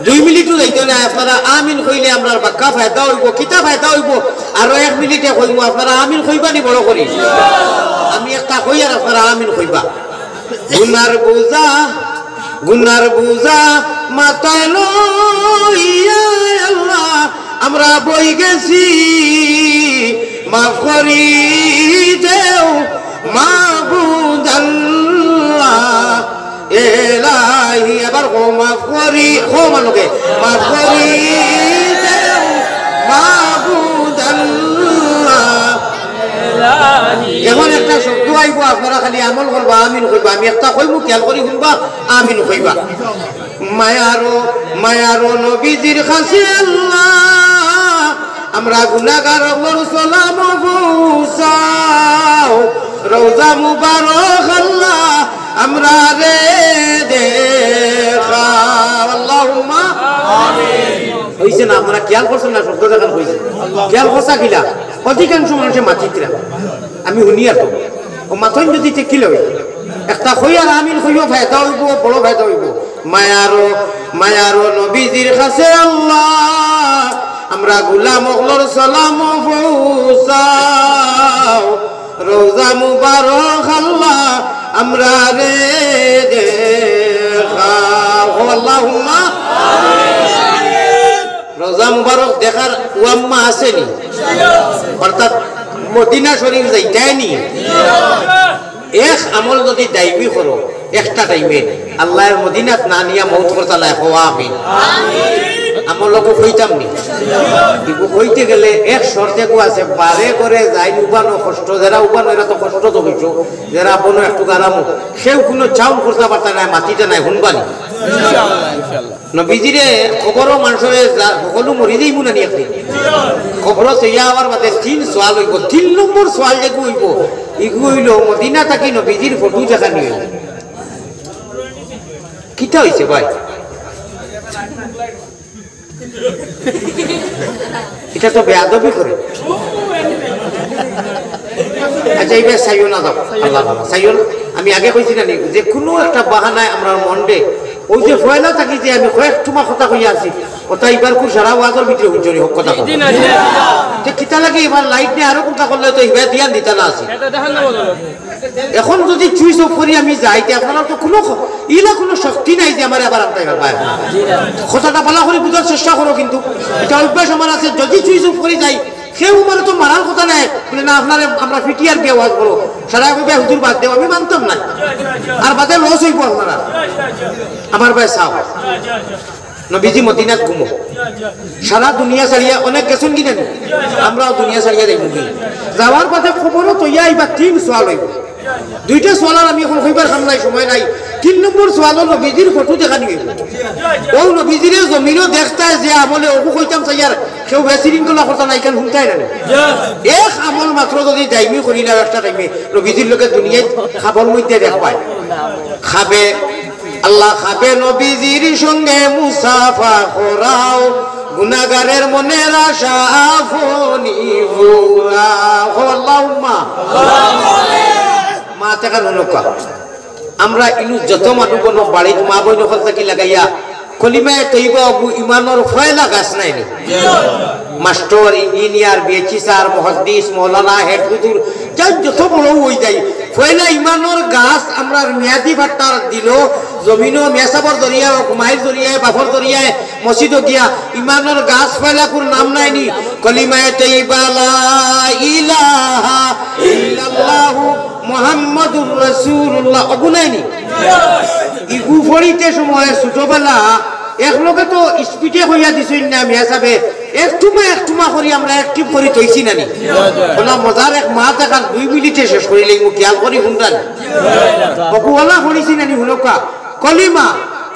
দুই মিনিটও যাইতো না। আপনারা আমিন কইলে আমরার বাক্কা ফায়দা অইবো। কিতা ফায়দা অইবো? আরো এক মিনিটে কইমু, আপনারা আমিন কইবা নি বড় করি? আমি একটা কই আর আপনারা আমিন কইবা। গুনার বোঝা, গুনার বোঝা মাথায় লইয়া আল্লাহ আমরা বই গেছি, মাফ করি দেও মাবুদ আল্লাহ। এলাহি, আবার কও, মাফ করি, কও আমার লগে, মাফ করি দেও মাবুদ আল্লাহ। এখন একটা শব্দ আইবো, আপনারা খালি আমল করবা, আমিন কইবা। আমি একটা কইমু, খেয়াল করি হুনবা, আমিন কইবা। মায়ারো, মায়ারো নবীজির কাছে আল্লাহ, আমরা গুনাগার অকলর সালাম পৌঁছাও। রওজা মুবারক আল্লাহ, আমরারে দেখাও। আল্লাহুম্মা আমিন। অইছে না? আপনারা খেয়াল করছেন না? শব্দ দেখান অইছে। খেয়াল করছা কিলা? অধিকাংশ মানুষে মাতিতরা। আমি হুনিয়ার তো। ও মাতইন যদি ঠেকিল অইবো। একটা কই আর আমিন কইও, ফায়দা অইবো, বড় ফায়দা অইবো। মায়ারো, মায়ারো নবীজির কাছে আল্লাহ, আমরা গুলাম অকলর সালাম পৌঁছাও। রওজা মুবারক আল্লাহ, আমরারে দেখাও। আল্লাহুম্মা আমিন। রওজা মুবারক দেখার ওয়াম্মা আছে নি? অর্থাৎ মদিনা শরীফ যাইতায় নি? এক আমল যদি দাইমি করো, একটা টাইমে আল্লাহর মদিনাত না নিয়া মউত করতা নায়, কও আমিন। আমল অগু কইতাম নি? ইগু কইতে গেলে এক শর্তে গু আছে, বারে করে যাইন উবানো কষ্ট, যেরা উবানো এরা তো কষ্ট তো কইছো, যেরা বনো একটু আরামো, কেউ কুনু চাউন করতা পারতা নায়, মাতিতা নায়, হুনবা নি? নবীজিরে কবরো মানষরে যা-, হকলু মরি যাইমু না নি একদিন? কবরো থইয়া আওয়ার বাদে তিন সওয়াল অইবো। তিন নম্বর সওয়াল যেগু অইবো, ইগু অইলো মদিনা থাকি নবীজির ফটো দেখানি অইলো। কিতা অইছে ভাই? ইটা তো বেয়াদবি করে। আচ্ছা, ইবার চাইও না, যাও। আল্লাহ, আল্লাহ, চাইও না। আমি আগে কইছি না নি, যে কুনু একটা বাহানায় আমরার মনরে, অউ যে পয়লা থাকি যে আমি কয়েক টুমা কথা কইয়া আছি, কথা ইবার কুর সারা ওয়াজর ভিতরে হুনছো নি, হক কথা কও। তে কিতা লাগি ইবার লাইট নি আরো কুনটা করলে তো ইবার ধ্যান দিতা না আছি। এখন যদি সুইচ অফ করি আমি যাই, তে আপনারার তো কুনু খ-, ইলা কুনু শক্তি নাই যে আমারে আবার আনতায় পারবা। কথাটা ভালা করি বুঝার চেষ্টা করো, কিন্তু ইটা অভ্যাস আমার আছে, যদি সুইচ অফ করি যাই, কেউ আমারে তো মারার কথা নায়, বলে, "না, আপনারে আমরা ফিটিয়ার দিয়া ওয়াজ করো।" সারা কইবা, "হুজুর, বাদ দেও, আমি মানতাম না।" আর বাদে লস অইবো আপনারার, আমার ভাই সাব। নবীজি মদিনাত ঘুমো। সারা দুনিয়া ছাড়িয়া, অনেক গেছইন কি জানি? আমরাও দুনিয়া ছাড়িয়া যাইমু কি? যাওয়ার পথে কবরো থইয়া ইবার তিন সওয়াল অইবো। দুইটা সওয়ালর আমি অখন কইবার কাম নাই, সময় নাই। তিন নম্বর সওয়াল অইলো নবীজির ফটো দেখানি অইবো। অউ নবীজিরে জমিনো দেখতায় যে আমলে অগু কইতাম চাইয়ার কেউ বিশৃঙ্খলা করতা না, ইখান হুনতায় না নি? এক আমল মাত্র যুদি দাইমি করিলাও একটা টাইমে নবীজির লগে দুনিয়াত খাবর মধ্যে দেখবায়। খাবে আল্লাহ খাবে নবীজির সঙ্গে মুসাফা করাও, গুনাগারের মনের আশা আপনি পুরাও। আল্লাহুম্মা। মাতে কান হুনউক্কা। আমরা ইনু যত মানুষ বনো বাড়িত মা বইন অকল থাকি লাগাইয়া কলিমায়ে তৈবা অগু ইমানর ফয়লা গাছ নায় নি? মাস্টর, ইঞ্জিনিয়ার, বিএইচই স্যার, মুহাদ্দিস, মৌলানা, হেড হুজুর, যাই যত বড় অই যাই, ফয়লা ইমানর গাছ আমরার মিয়াদি ভাট্টার দিলো, জমিনো মিয়াসাবর জরিয়া অউক, মাইর জরিয়ায়, বাফর জরিয়ায়, মসজিদো গিয়া, ইমানর গাছ ফয়লাকুর নাম নায় নি? কলিমায়ে তৈবা লা ইলাহা ইল্লাল্লাহু মুহাম্মাদুর রাসূলুল্লাহ, অগু নায় নি? ইগু ফড়িতে সময় ছোটবেলা একলগে তো স্পিডে কইয়া দিছইন না মিয়াসাবে, একটুমা একটুমা করি আমরা অ্যাক্টিভ করি থইছি না নি? অলা মজার এক মাত এখান দুই মিনিটে শেষ করিলাইমু, খেয়াল করি হুনরা নি? অগু অলা ফড়িছি না নি হুনউক্কা? কলিমা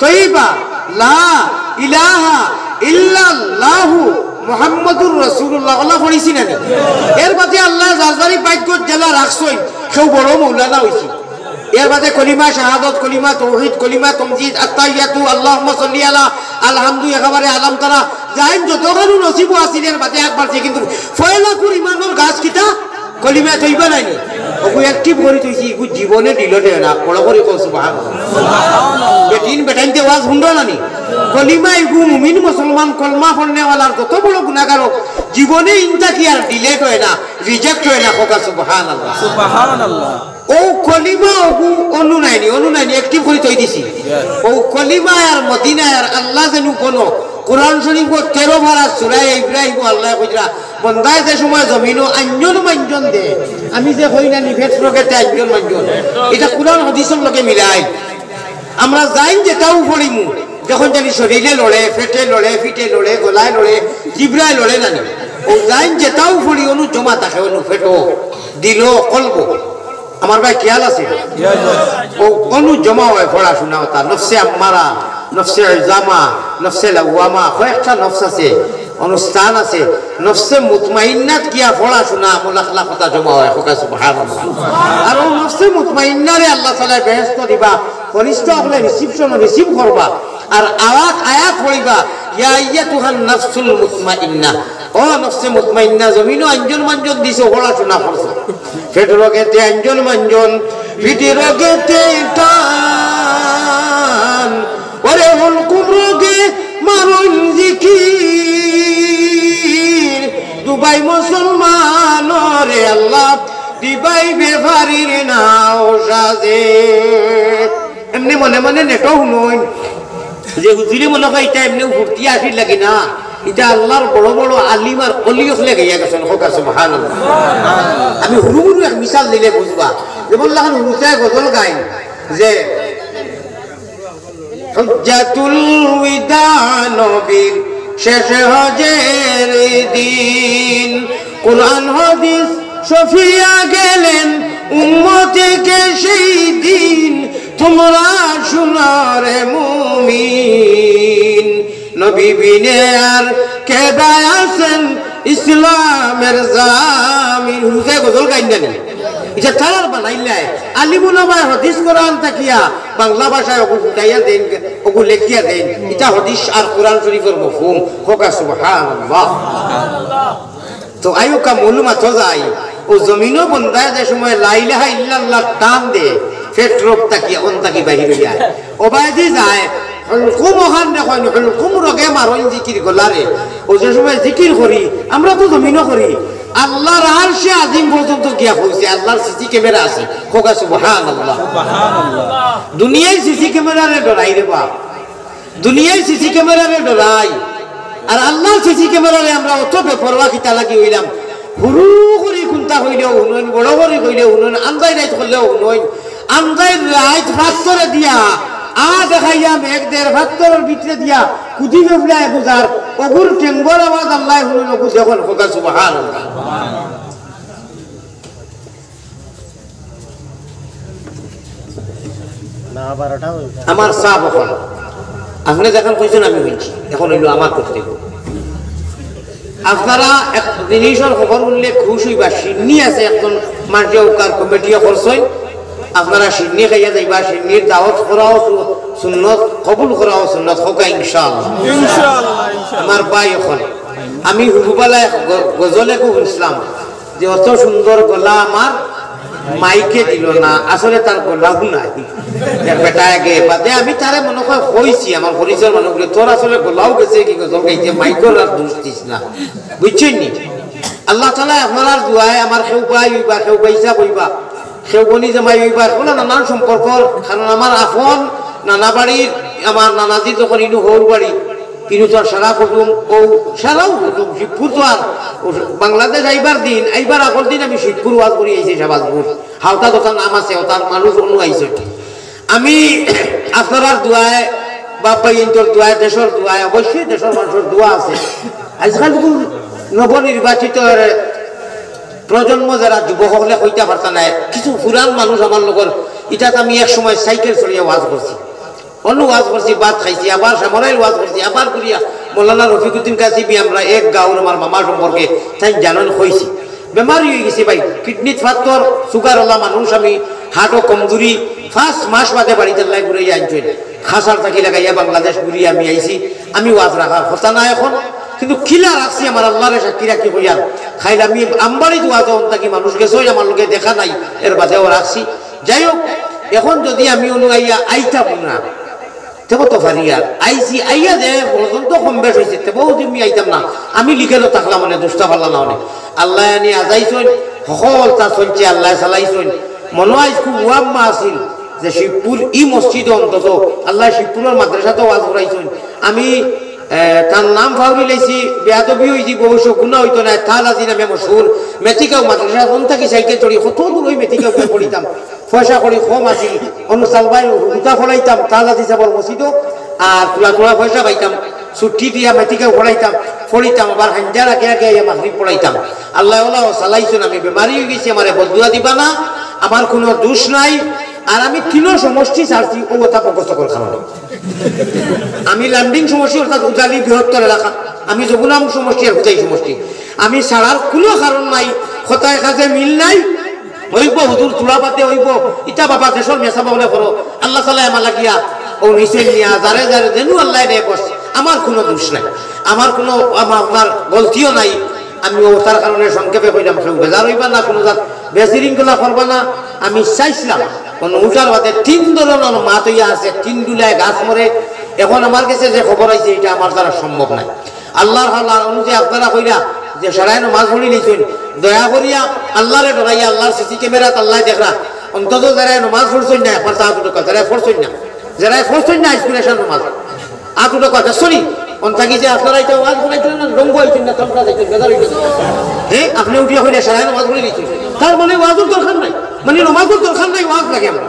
তৈবা, লা ইলাহা ইল্লাল্লাহু মুহাম্মাদুর রাসূলুল্লাহ, অলা ফড়িছি না নি? এর বাদে আল্লায় যার যারি ভাগ্যত যেলা রাখছইন, কেউ বড় মৌলানা অইছে। এর বাদে কলিমা শাহাদত, কলিমা তৌহিদ, কলিমা তমজিদ, আত্তাহিয়াতু, আল্লাহুম্মা সাল্লি আলা, আলহামদু, একেবারে আলাম তারা, যাইন যতখানু নসিবো আছিল, এর বাদে একবার সে কিন্তু ফয়লাকুর ইমানর গাছ কিতা? কলিমা তৈবা নায় নি? অগু অ্যাক্টিভ করি থইছি, ইগু জীবনে ডিলিট অয় না, বড় করি কও সুবহানাল্লাহ। বেটিন বেটাইন্তে ওয়াজ হুনরা না নি? কলিমা ইগু মুমিন মুসলমান কলমা পড়নেওয়ালার যত বড় গুনাগার অউক, জীবনে ইন থাকি আর ডিলিট অয় না, রিজেক্ট অয় না, কউক্কা সুবহানাল্লাহ। সুবহানাল্লাহ। অউ কলিমা অগু অনো নায় নি, অনো নায় নি, অ্যাক্টিভ করি থই দিছি। অউ কলিমা আর মদিনা আর আল্লাহ যেনু কোনো কোরআন শরীফো তেরো পারা সূরা ইব্রাহিমো আল্লায় কইরা, বন্দায় যে সময় জমিনো আঞ্জন মাঞ্জন দে, আমি যে কই না নি ফেট রোগেতে আঞ্জন মাঞ্জন, ইটা কোরআন হাদিসর লগে মিলাই। আমরা যাইন যেতাউ ফড়িমু, যখন জানি শরীরে লড়ে, ফেটে লড়ে, ফিটে লড়ে, গলায় লড়ে, জিব্রায় লড়ে না নি। অউ যাইন যেতাউ ফড়ি, অনো জমা থাকে, অনো ফেটো, দিলো, কলবো। আমার ভাই খেয়াল আছে? অউ অনো জমা অয় পড়াশুনা অতা, নফসে আম্মারা, নফসে ইজামা, নফসে লাওয়ামা, কয়েকটা নফস আছে, অনুষ্ঠান আছে, নফসে মুতমাইন্নাত গিয়া পড়াশুনা, আমল আখলাক অতা জমা অয়, কউক্কা সুবহানাল্লাহ। আর অউ নফসে মুতমাইন্নারে আল্লাহ তাআলায় বেহেস্তো দিবা, ফিরিস্তা অকলে রিসিপশনো রিসিভ করবা। আর আয়াত আয়াত পড়িবা, ইয়া আইয়াতুহান নাফসুল মুতমাইন্না, ও নফসে মুতমাইন্না, জমিনো আঞ্জন মাঞ্জন দিছো, পড়াশুনা করছো, ফেট রোগেতে আঞ্জন মাঞ্জন, পিঠি রোগেতে টান, ওরে হুলকুম রোগে মারইন জিকির, দুবাই মুসলমানরে আল্লাহ দিবাই বেফারির নাও সাজে। এমনে মনে মনে নেটো হুনইন যে হুজুরে মনে কয় ইটা এমনে ফুর্তি আসির লাগি না, ইটা আল্লাহর বড় বড় আলিম আর অলি অকলে গাইয়া গেছইন, কউক্কা সুবহানাল্লাহ। আমি হুরু হুরু এক মিসাল দিলে বুঝবা, যেমন লাখান হুরুতায় গজল গাইন যে হুজ্জাতুল বিদা নবীর শেষ হজের দিন, কোরআন হাদিস শফিয়া গেলেন উম্মতকে সেই দিন। তোমরা শুনো রে মুমিন, নবী বিনে আর কে দায় আছেন ইসলামের জামিন। হুজুরে গজল গাইন না নি? ইটা তারার বানাইলাই। আলিম উলামায় হাদিস কোরআন থাকিয়া বাংলা ভাষায় অগু ফুটাইয়া দেইন, অগু লেখিয়া দেইন। ইটা হাদিস আর কোরআন শরীফর মফহুম। কউক্কা সুবহানাল্লাহ। তো আইউক্কা মূল মাতো যাই, অউ জমিনো বন্দায় যে সময় লা ইলাহা ইল্লাল্লাহ টান দে, ফেট রোগ থাকি, অন থাকি বাহির অইয়া যায়। অবায়দি যায়, হুলকুম অখান দেখইন, হুলকুম রোগে মারইন জিকির গলারে। অউ যে সময় জিকির করি, আমরা তো জমিনো করি, আল্লাহর আরশে আজিম পর্যন্ত গিয়া পৌঁছে, আল্লাহর সিসি ক্যামেরা আছে। কউক্কা সুবহানাল্লাহ। দুনিয়ায় সিসি ক্যামেরারে ডরাই রে বা, দুনিয়ায় সিসি ক্যামেরারে ডরাই, আর আল্লাহর সিসি ক্যামেরারে আমরা অত বেপরোয়া কিতা লাগি অইলাম? হুরু করি কুন্তা কইলেও হুনইন, বড় করি কইলেও হুনইন, আন্দাই রাইত করলেও হুনইন। আন্দাই রাইত ফাত্তরে দিয়া, আ দেখাইয়া মেঘ দের, ফাত্তরর ভিতরে দিয়া কুদি ফেফড়ায় গুজার, অগুর টেঙ্গর আওয়াজ আল্লায় হুনইন, অগু দেখইন, কউক্কা সুবহানাল্লাহ। আমার সাব অখন, আপনে যেখান কইছইন আমি কইছি, অখন অইলো আমার কর্তব্য। আপনারা এক জিনিসর খবর হুনলে খুশ অইবা, শিন্নি আছে একজন মানষে অউকার কমিটিয়ে করছইন, আপনারা শিন্নি খাইয়া যাইবা, শিন্নির দাওয়াত করাও সু-, সুন্নত, কবুল করাও সুন্নত, কউক্কা ইনশাআল্লাহ। ইনশাআল্লাহ, ইনশাআল্লাহ। আমার ভাই অখন, আমি হুরুবালা এক গ-, গজল এগু হুনছিলাম, যে অত সুন্দর গলা আমার মাইকে দিল না, আসলে তার গলাও নাই। এক বেটা আগে বাদে আমি তারে মনে কয় কইছি, আমার পরিচয় মনে করি, "তোর আসলে গলাও গেছে কি গজল গাইতে, মাইকর আর দোষ দিস না।" বুঝছইন নি? আল্লাহ তাআলা আপনারার দোয়ায় আমার কেউ ভাই অইবা, কেউ ভাইসাব অইবা, কেউ বনি জামাই অইবা, এগুলা নানান সম্পর্কর, কারণ আমার আপন নানা বাড়ির, আমার নানাজি যখন ইনু হউর বাড়ি, কিন্তু তার সারা কুটুম, ও সারাও কুটুম, শিবপুর তো আর, ও বাংলাদেশ আইবার দিন, আইবার আগর দিন আমি শিবপুর ওয়াজ করি আইছি, শাহবাজপুর। হাওতা কথা নাম আছে, ও তার মানুষ অনু আইছে। আমি আপনারার দোয়ায়, বাপ ভাইন্তর দোয়ায়, দেশর দোয়ায়, অবশ্যই দেশর মানুষর দোয়া আছে। আজকাল তো নবনির্বাচিত প্রজন্ম যারা যুবক হকলে কইতা পারতা নায়, কিছু পুরান মানুষ আমার লগর, ইটাত আমি এক সময় সাইকেল চড়িয়া ওয়াজ করছি। অন্য ওয়াজ করছি, ভাত খাইছি, আবার সামরাইল ওয়াজ করছি, আবার ঘুরিয়া মৌলানা রফিকুদ্দিন কাসিমি, আমরা এক গাঁওর, আমার মামা সম্পর্কে, তাইন জানইন কইছি। বেমারি অইগেছি ভাই, কিডনিত ফাত্তর, সুগার ওলা মানুষ আমি, হার্টও কমজুরি, পাঁচ মাস বাদে বাড়িত আল্লায় ঘুরাইয়া আনছইন। খাসার থাকি লাগাইয়া বাংলাদেশ ঘুরিয়া আমি আইছি, আমি ওয়াজ রাখার কথা না অখন, কিন্তু কিলা রাখছি আমার আল্লারে সাক্ষী রাখি কইয়ার। খাইল আমি আমবাড়িত ওয়াজ অন থাকি মানুষ গেছে, ওই আমার লগে দেখা নাই, এর বাদেও রাখছি। যাই হোক, অখন যদি আমি অনু আইয়া আইতাম না, তেবো তো পারি আর। আইছি, আইয়া যে পর্যন্ত কম বেশ অইছে, তেবো যদি আমি আইতাম না, আমি লিখে তো থাকলাম মানে দুষ্টা পাল্লা না অনে। আল্লায় আনি আজাইছইন, হকলতা চলছে, আল্লায় চালাইছইন। মনো আইজ খুব ওয়াম্মা আছিল যে শিবপুর ই মসজিদ অন্তত, আল্লায় শিবপুরর মাদ্রাসাত ওয়াজ করাইছইন। আমি, এ, তার নাম ফাউরি লাইছি, বেয়াদবি অইযিবো, অবশ্য গুনা অইতো নায়, তালাজি নামে মশহুর, মেথিগাঁও মাদ্রাসা, অন থাকি সাইকেল চড়ি কত দূর ওই মেথিগাঁও গিয়া পড়িতাম। পয়সা কড়ি কম আছিল, অনু সালবাই হুতা ফড়াইতাম, তালাজি সাবর মসজিদো, আর থুড়া থুড়া পয়সা পাইতাম, ছুটি দিয়া মেথিগাঁও ফড়াইতাম, ফড়িতাম, আবার হাইঞ্জা রাখে রাখে আইয়া মাগরিব পড়াইতাম। আল্লায় ওলা ও চালাইছইন, আমি বেমারি অইগেছি, আমারে বদদুয়া দিবা না, আমার কুনু দুষ নাই। আর আমি তিনো সমষ্টি ছাড়ছি, ও কথা মুখস্থ করার কারণে। আমি লামডিং সমষ্টি, অর্থাৎ উজালি বৃহত্তর এলাকা, আমি যমুনা সমষ্টি আর হুতাই সমষ্টি, আমি ছাড়ার কুনু কারণ নাই। কথায় কাজে মিল নাই। অইবো হুজুর, থুড়া বাদে অইবো। ইতা বাবা দেশর মেসাব অকলে করো। আল্লাহ তাআলায় আমার লাগিয়া ও নিচে নিয়া যারে যারে যেনু আল্লায় নেয় বস, আমার কুনু দুষ নাই, আমার কুনু, আমা-, আপনার গলতিও নাই। আমি ও তার কারণে সংক্ষেপে কইলাম, কেউ বেজার অইবা না, কুনু জাত বেশৃঙ্খলা করবা না। আমি চাইছলাম, কুনু উঠার বাদে তিন ধরনর মাত অইয়া আছে, তিন ডুলায় গাছ মরে। অখন আমার গেছে যে খবর আইছে, ইটা আমার দ্বারা সম্ভব নায়। আল্লার হাওলা, অনো যে আপনারা কইরা যে সারায় নমাজ পড়ি লাইছইন, দয়া করিয়া আল্লারে ডরাইয়া, আল্লার সিসি ক্যামেরাত আল্লায় দেখরা, অন্তত যারায় নমাজ পড়ছইন না, একবার তা আত উঠাউক্কা, যারায় পড়ছইন না, যারায় পড়ছইন না, আইজ কুন এশার নমাজ, আত উঠাউক্কা, sorry, অন থাকি যে আপনারা ইটা ওয়াজ বানাইছইন না, রঙ্গ অইছইন না, তামশা দেখছইন, বেজার অইছইন। হে, আপনে উঠিয়া কইরা সারায় নমাজ পড়ি লাইছইন, তার মানে ওয়াজর দরকার নাই, মানে নমাজর দরকার নাই, ওয়াজ লাগে আমরা।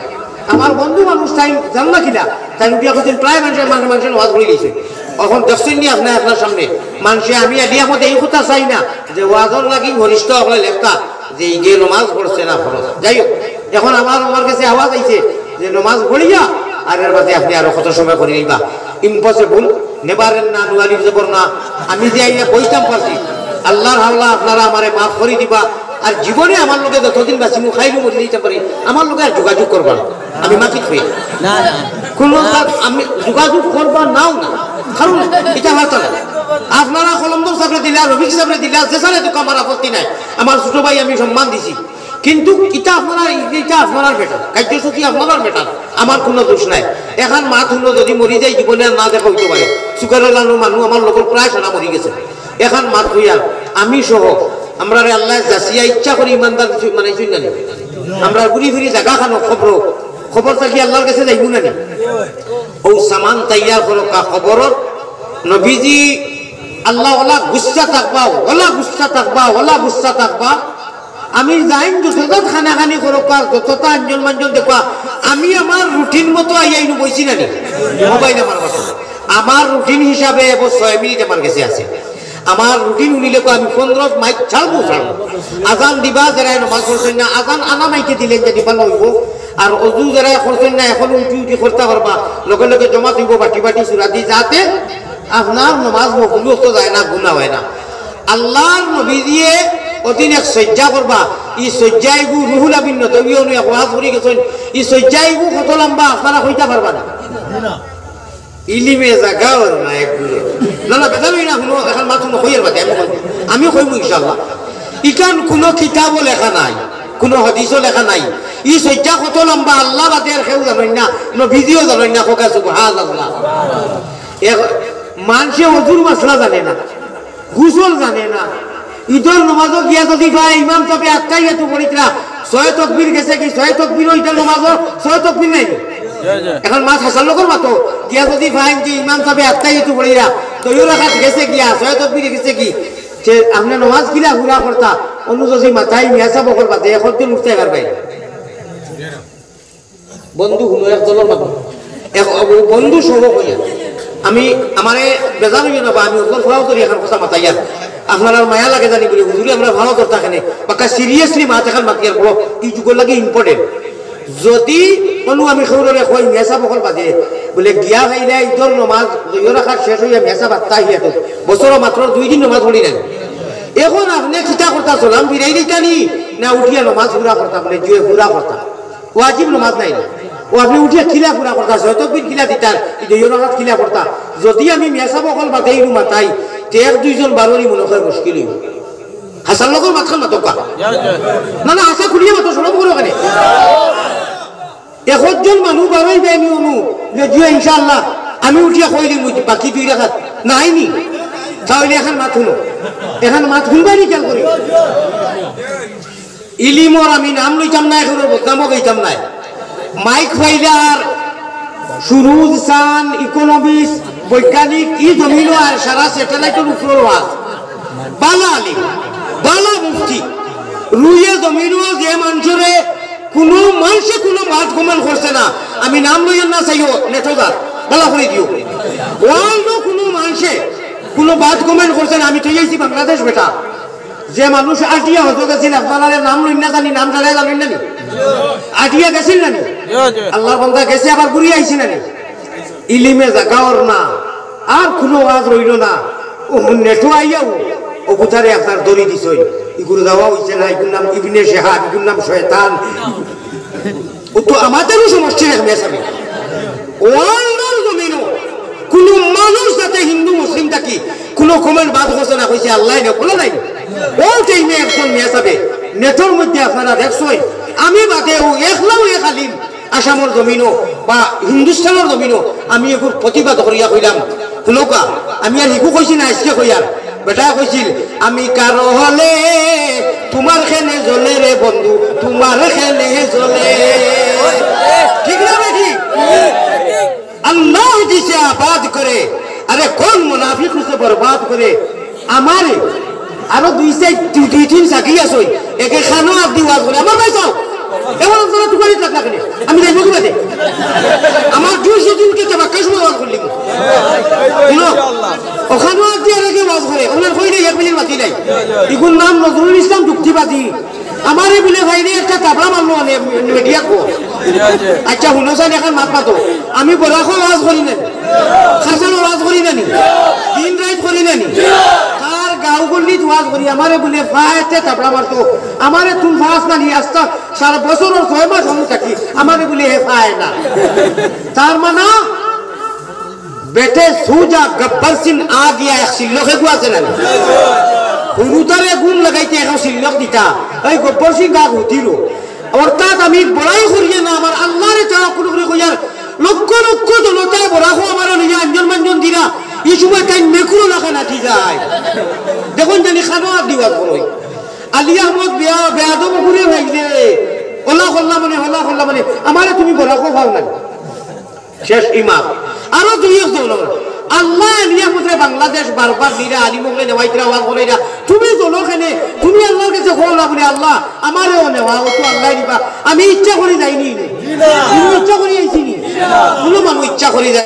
আমার বন্ধু মানুষ তাইন জানলা কিলা, তাইন উঠিয়া কইছইন, প্রায় মানষে, মানষে, মানষে নমাজ পড়ি লাইছইন। অখন দেখছইন নি আপনে আপনার সামনে, মানষে আমি এডিয়া মতে ই কথা চাই না যে ওয়াজর লাগি ফিরিস্তা অকলে লেখতা যে ইগে নমাজ পড়ছে না ফরজ। যাই হোক, অখন আমার, আমার গেছে আওয়াজ আইছে যে নমাজ পড়িয়া আর এর বাদে আপনে আরো কত সময় করি লাইবা। Impossible, never end না, নুয়ালির জবর না। আমি যে আইয়া বইতাম পারছি, আল্লার হাওলা আপনারা আমারে মাফ করি দিবা। আর জীবনে আমার লগে যতদিন বাঁচিমু, খাইমু, মরি যাইতাম পারি, আমার লগে আর যোগাযোগ করবা না। আমি মাফি করি। না, না। কুনু কাজ আমি যোগাযোগ করবা নাও না। কারণ ইটা হারতা না। আপনারা কলন্দর সাবরে দিলা, রফিক সাবরে দিলা, যে সাবরে দিউক্কা আমার আপত্তি নাই। আমার ছোট ভাই আমি সম্মান দিছি। কিন্তু ইটা আপনারা, ইটা আপনারার matter, কার্যসূচি আপনারার matter, আমার কুনু দুষ নাই। এখান মাত হুনো যদি মরি যাই জীবনে আর না দেখা অইতো পারে। সুগার ওলা মানুষ আমার লগর প্রায় সারা মরি গেছে। এখান মাত কইয়ার আমি সহ আমরারে আল্লায় যাচিয়া ইচ্ছা করি ইমানদার কিছু বানাইছইন না নি? আমরা ঘুরি ফিরি জাগা খানো খবর, খবর থাকি আল্লার গেছে যাইমু না নি? ও সামান তৈয়ার করউক্কা খবরর নবীজি আল্লাহ ওলা গুসা থাকবা, ওলা গুসা থাকবা, ওলা গুসা থাকবা। আমি যাইন যত জাত কানাকানি করউক্কা, যত তা আঞ্জন মাঞ্জন দেখবা, আমি আমার রুটিন মতো আইয়া ইনো বইছি না নি? মোবাইল আমার কাছে। আমার রুটিন হিসাবে এবো ছয় মিনিট আমার গেছে আছে। আমার রুটিন হুনিলে তো আমি পনেরো মাইক ছাড়বো, ছাড়বো। আজান দিবা, যারায় নমাজ পড়ছইন না, আজান আনা মাইকে দিলে যে দিবা লইবো। আর অজু যারা করছইন না, এখন উঠি উঠি করতা পারবা, লগে লগে জমাত অইবো বাটি বাটি সুরাদি, যাতে আপনার নমাজ মকবুল অইতো যায় না, গুনা হয় না। আল্লাহর নবীজিয়ে অদিন এক সজ্জা করবা, ই সজ্জাইগু রুহুল আমিন নদবী অনু এক ওয়াজ করি গেছইন, ই সজ্জাইগু কত লম্বা আপনারা কইতা পারবা না। ইলিমে জাগাওর না একগুলো। না, না, বেজার অই না, হুনো, এখন মাত হুনো, কইয়ার বাদে, আমি কইমু, আমি কইমু ইনশাআল্লাহ। ইখান কুনু কিতাবও লেখা নাই, কুনু হাদিসও লেখা নাই। ই সজ্জা কত লম্বা, আল্লাহ বাদে আর কেউ জানইন না, নবীজিও জানইন না, কউক্কা সুবহানাল্লাহ। এক মানষে অজুর মাসলা জানে না, গোসল জানে না। ইদর নমাজো গিয়া যদি পায় ইমাম সাবে আত্তাহিয়াতু পড়িতরা, ছয় তকবির গেছে কি? ছয় তকবির, ইদর নমাজো ছয় তকবির নাই। এখন মাত হাছার লগর মাতো, গিয়া যদি পাইন যে ইমাম সাবে আত্তাহিয়াতু পড়িরা, দুইও রাকাত গেছে গিয়া, ছয় তকবির গেছে কি? তে আপনে নমাজ কিলা পুরা করতা? অনু যদি মাতাই মিয়া সাব অকল বাদে, এখন দিন উঠতে পারবে। বন্ধু হুনো, এক দলর মানুষ, এক অ-, বন্ধু সহ কইয়া, আমি, আমারে বেজার অইও না বা, আমি অকল ফাও করি এখন কথা মাতাইয়ার। আপনারার মায়া লাগে জানি বলে, হুজুরে আমরা ফাও ধরতা কেনে, বাক্কা seriously মাত এখন মাতিয়ার বড়, ই যুগর লাগি important। যদি অনু আমি কেউররে কই, মিয়া সাব অকল বাদে, বলে গিয়া পাইলে ইদর নমাজ, দুইও রাকাত শেষ অইয়া মিয়া সাব আত্তাহিয়াতু, বছরো মাত্র দুই দিন নমাজ পড়ি নাই। এখন আপনে কিতা করতা, সালাম ফিরাই দিতা নি, না উঠিয়া নমাজ পুরা করতা? বলে, জি অয়, পুরা করতা। ওয়াজিব নমাজ নায় নি? ও আপনে উঠিয়া কিলা পুরা করতা, ছয় তকবির কিলা দিতা, ইদর রাকাত কিলা করতা? যদি আমি মিয়া সাব অকল বাদে ইনু মাতাই, তে এক দুইজন বারোনি মনো অয় মুশকিল অইবো। হাছার লগর মাতখান মাতউক্কা। না, না, হাছা খুলিয়া মাতো, শরম করো কেনে? একজন মানুষ বারোইবা নি অনু, যে জি অয় ইনশাআল্লাহ, আমি উঠিয়া কই দিমু, বাকি দুই রাকাত নাই নি? তাইলে এখন মাত হুনো, এখন মাত হুনবা নি খেয়াল করি। ইলিমর আমি নাম লইতাম নায়, কেউরর বদনামও গাইতাম নায়। মাইক ফাইলার, সুরুজ, চান, ইকোনমিক্স, বৈজ্ঞানিক, ই জমিনো আর সারা satellite-র উপরর ওয়াজ। বালা আলিম, বালা মুফতি। রুইয়ে জমিনো যে মানষরে কুনু মানষে কুনু bad comment করছে না, আমি নাম লইয়ার না চাইও, নেটো যার, বালা করি দিও। World-ও কুনু মানষে কুনু bad comment করছে না, আমি তো আইছি বাংলাদেশ বেটা। যে মানুষ আটিয়া হজো গেছিল, আপনারারে নাম লইন না জানি, নাম সারাই জানইন না নি? আটিয়া গেছিল না নি? জি, জি। আল্লাহর বান্দা গেছে, আবার ঘুরি আইছে না নি? ইলিমে জাগাওর না, আর কুনু ওয়াজ রইল না। ও নেটো আইয়াও, ও বুতারে আপনার দড়ি দিছইন। ইগুর দাওয়া অইছে না, ইগুর নাম ইবনে শেহাব, ইগুর নাম শয়তান। ও তো আমাদেরও সমষ্টির এক মেসাবে। World-র জমিনো কুনু মানুষ যাতে হিন্দু মুসলিম থাকি কুনু comment bad করছে না, কইছে আল্লাহ নে, খোলা নাই। ও time-এ একজন মেসাবে নেটর মধ্যে আপনারা দেখছইন, আমি বাদে ও একলাও এক আলিম আসামর জমিনো বা হিন্দুস্তানর জমিনো আমি এগুর প্রতিবাদ করিয়া কইলাম, হুনউক্কা, আমি আর হিগু কইছি না, আইজকে কইয়ার। বেটায় কইছিল, "আমি কারো হলে তোমার কেনে জ্বলে রে বন্ধু, তোমার কেনে জ্বলে।" ঠিক না বেঠিক? আল্লাহ দিছে আবাদ করে, আরে কোন মুনাফিক হইছে বরবাদ করে? আমারে আরো দুই চাইর, দুই, দুই তিন সাকি আছে, একে খানো আদি ওয়াজ করে, আমার ভাই চাও, এবার আপনারা তুকারি থাক না কেনে? আমি যাইব কি বাদে? আমার দুই সেদিনকে তো বাক্কা সময় ওয়াজ করলি। হুনো, ওখানো আদি আর একে ওয়াজ করে, ওনার কই নাই, এক মিনিট বাকি নাই। ইগুর নাম নজরুল ইসলাম যুক্তিবাদী। আমারে বলে ভাই রে একটা তাবলা মারলো মানে মিডিয়া কো। আচ্ছা, হুনো সান, এখন মাত মাতো। আমি বরাকো ওয়াজ করি না, খাসানো ওয়াজ করি না নি, দিন রাইত করি না নি। তার গাঁও গল্লিত ওয়াজ করি, আমারে বলে ফায়েতে তাবলা মারতো। আমারে তুন ফাস না নি, আস্তা সারা বছর ওর ছয় মাস আমি থাকি, আমারে বলে হে ফায় না। তার মানে বেটে সুজা গব্বর সিং আ গিয়া এক সিল্লকে গুয়াছে না। হুরুতারে গুণ লাগাইতে এখন সিল্লক দিতা। এই গব্বর সিং গা ঘুরতিল। অর্থাৎ আমি বড়াই করিয়া না, আমার আল্লাহরে তাওয়াক্কুল করি কইয়ার, লক্ষ লক্ষ জনতায় বরাকো আমার লইয়া আঞ্জন মাঞ্জন দিরা, এই সময় তাই মেকুরো লাখা নাচি যায়। দেখুন জানি খানো আর দিওয়াজ করই। আলী আহমদ বেয়া, বেয়াদব ঘুরে ভাই রে। ওলা কল্লা মানে, ওলা কল্লা মানে, আমারে তুমি বরাকো পাও না। শেষ ইমাম। আরো দুই একজন। আল্লাহ নিয়ামতরে বাংলাদেশ বারবার নিরা, আলিম অকলে নেওয়াইতরা, ওয়াজ করাইরা। তুমি জ্বলো কেনে, তুমি আল্লাহর কাছে কও না বলে, "আল্লাহ, আমারেও নেওয়া", ও তো আল্লাহ নিবা। আমি ইচ্ছা করি যাইনি। তুমি ইচ্ছা করি আইছি নি? কোনো মানুষ ইচ্ছা করি যায়।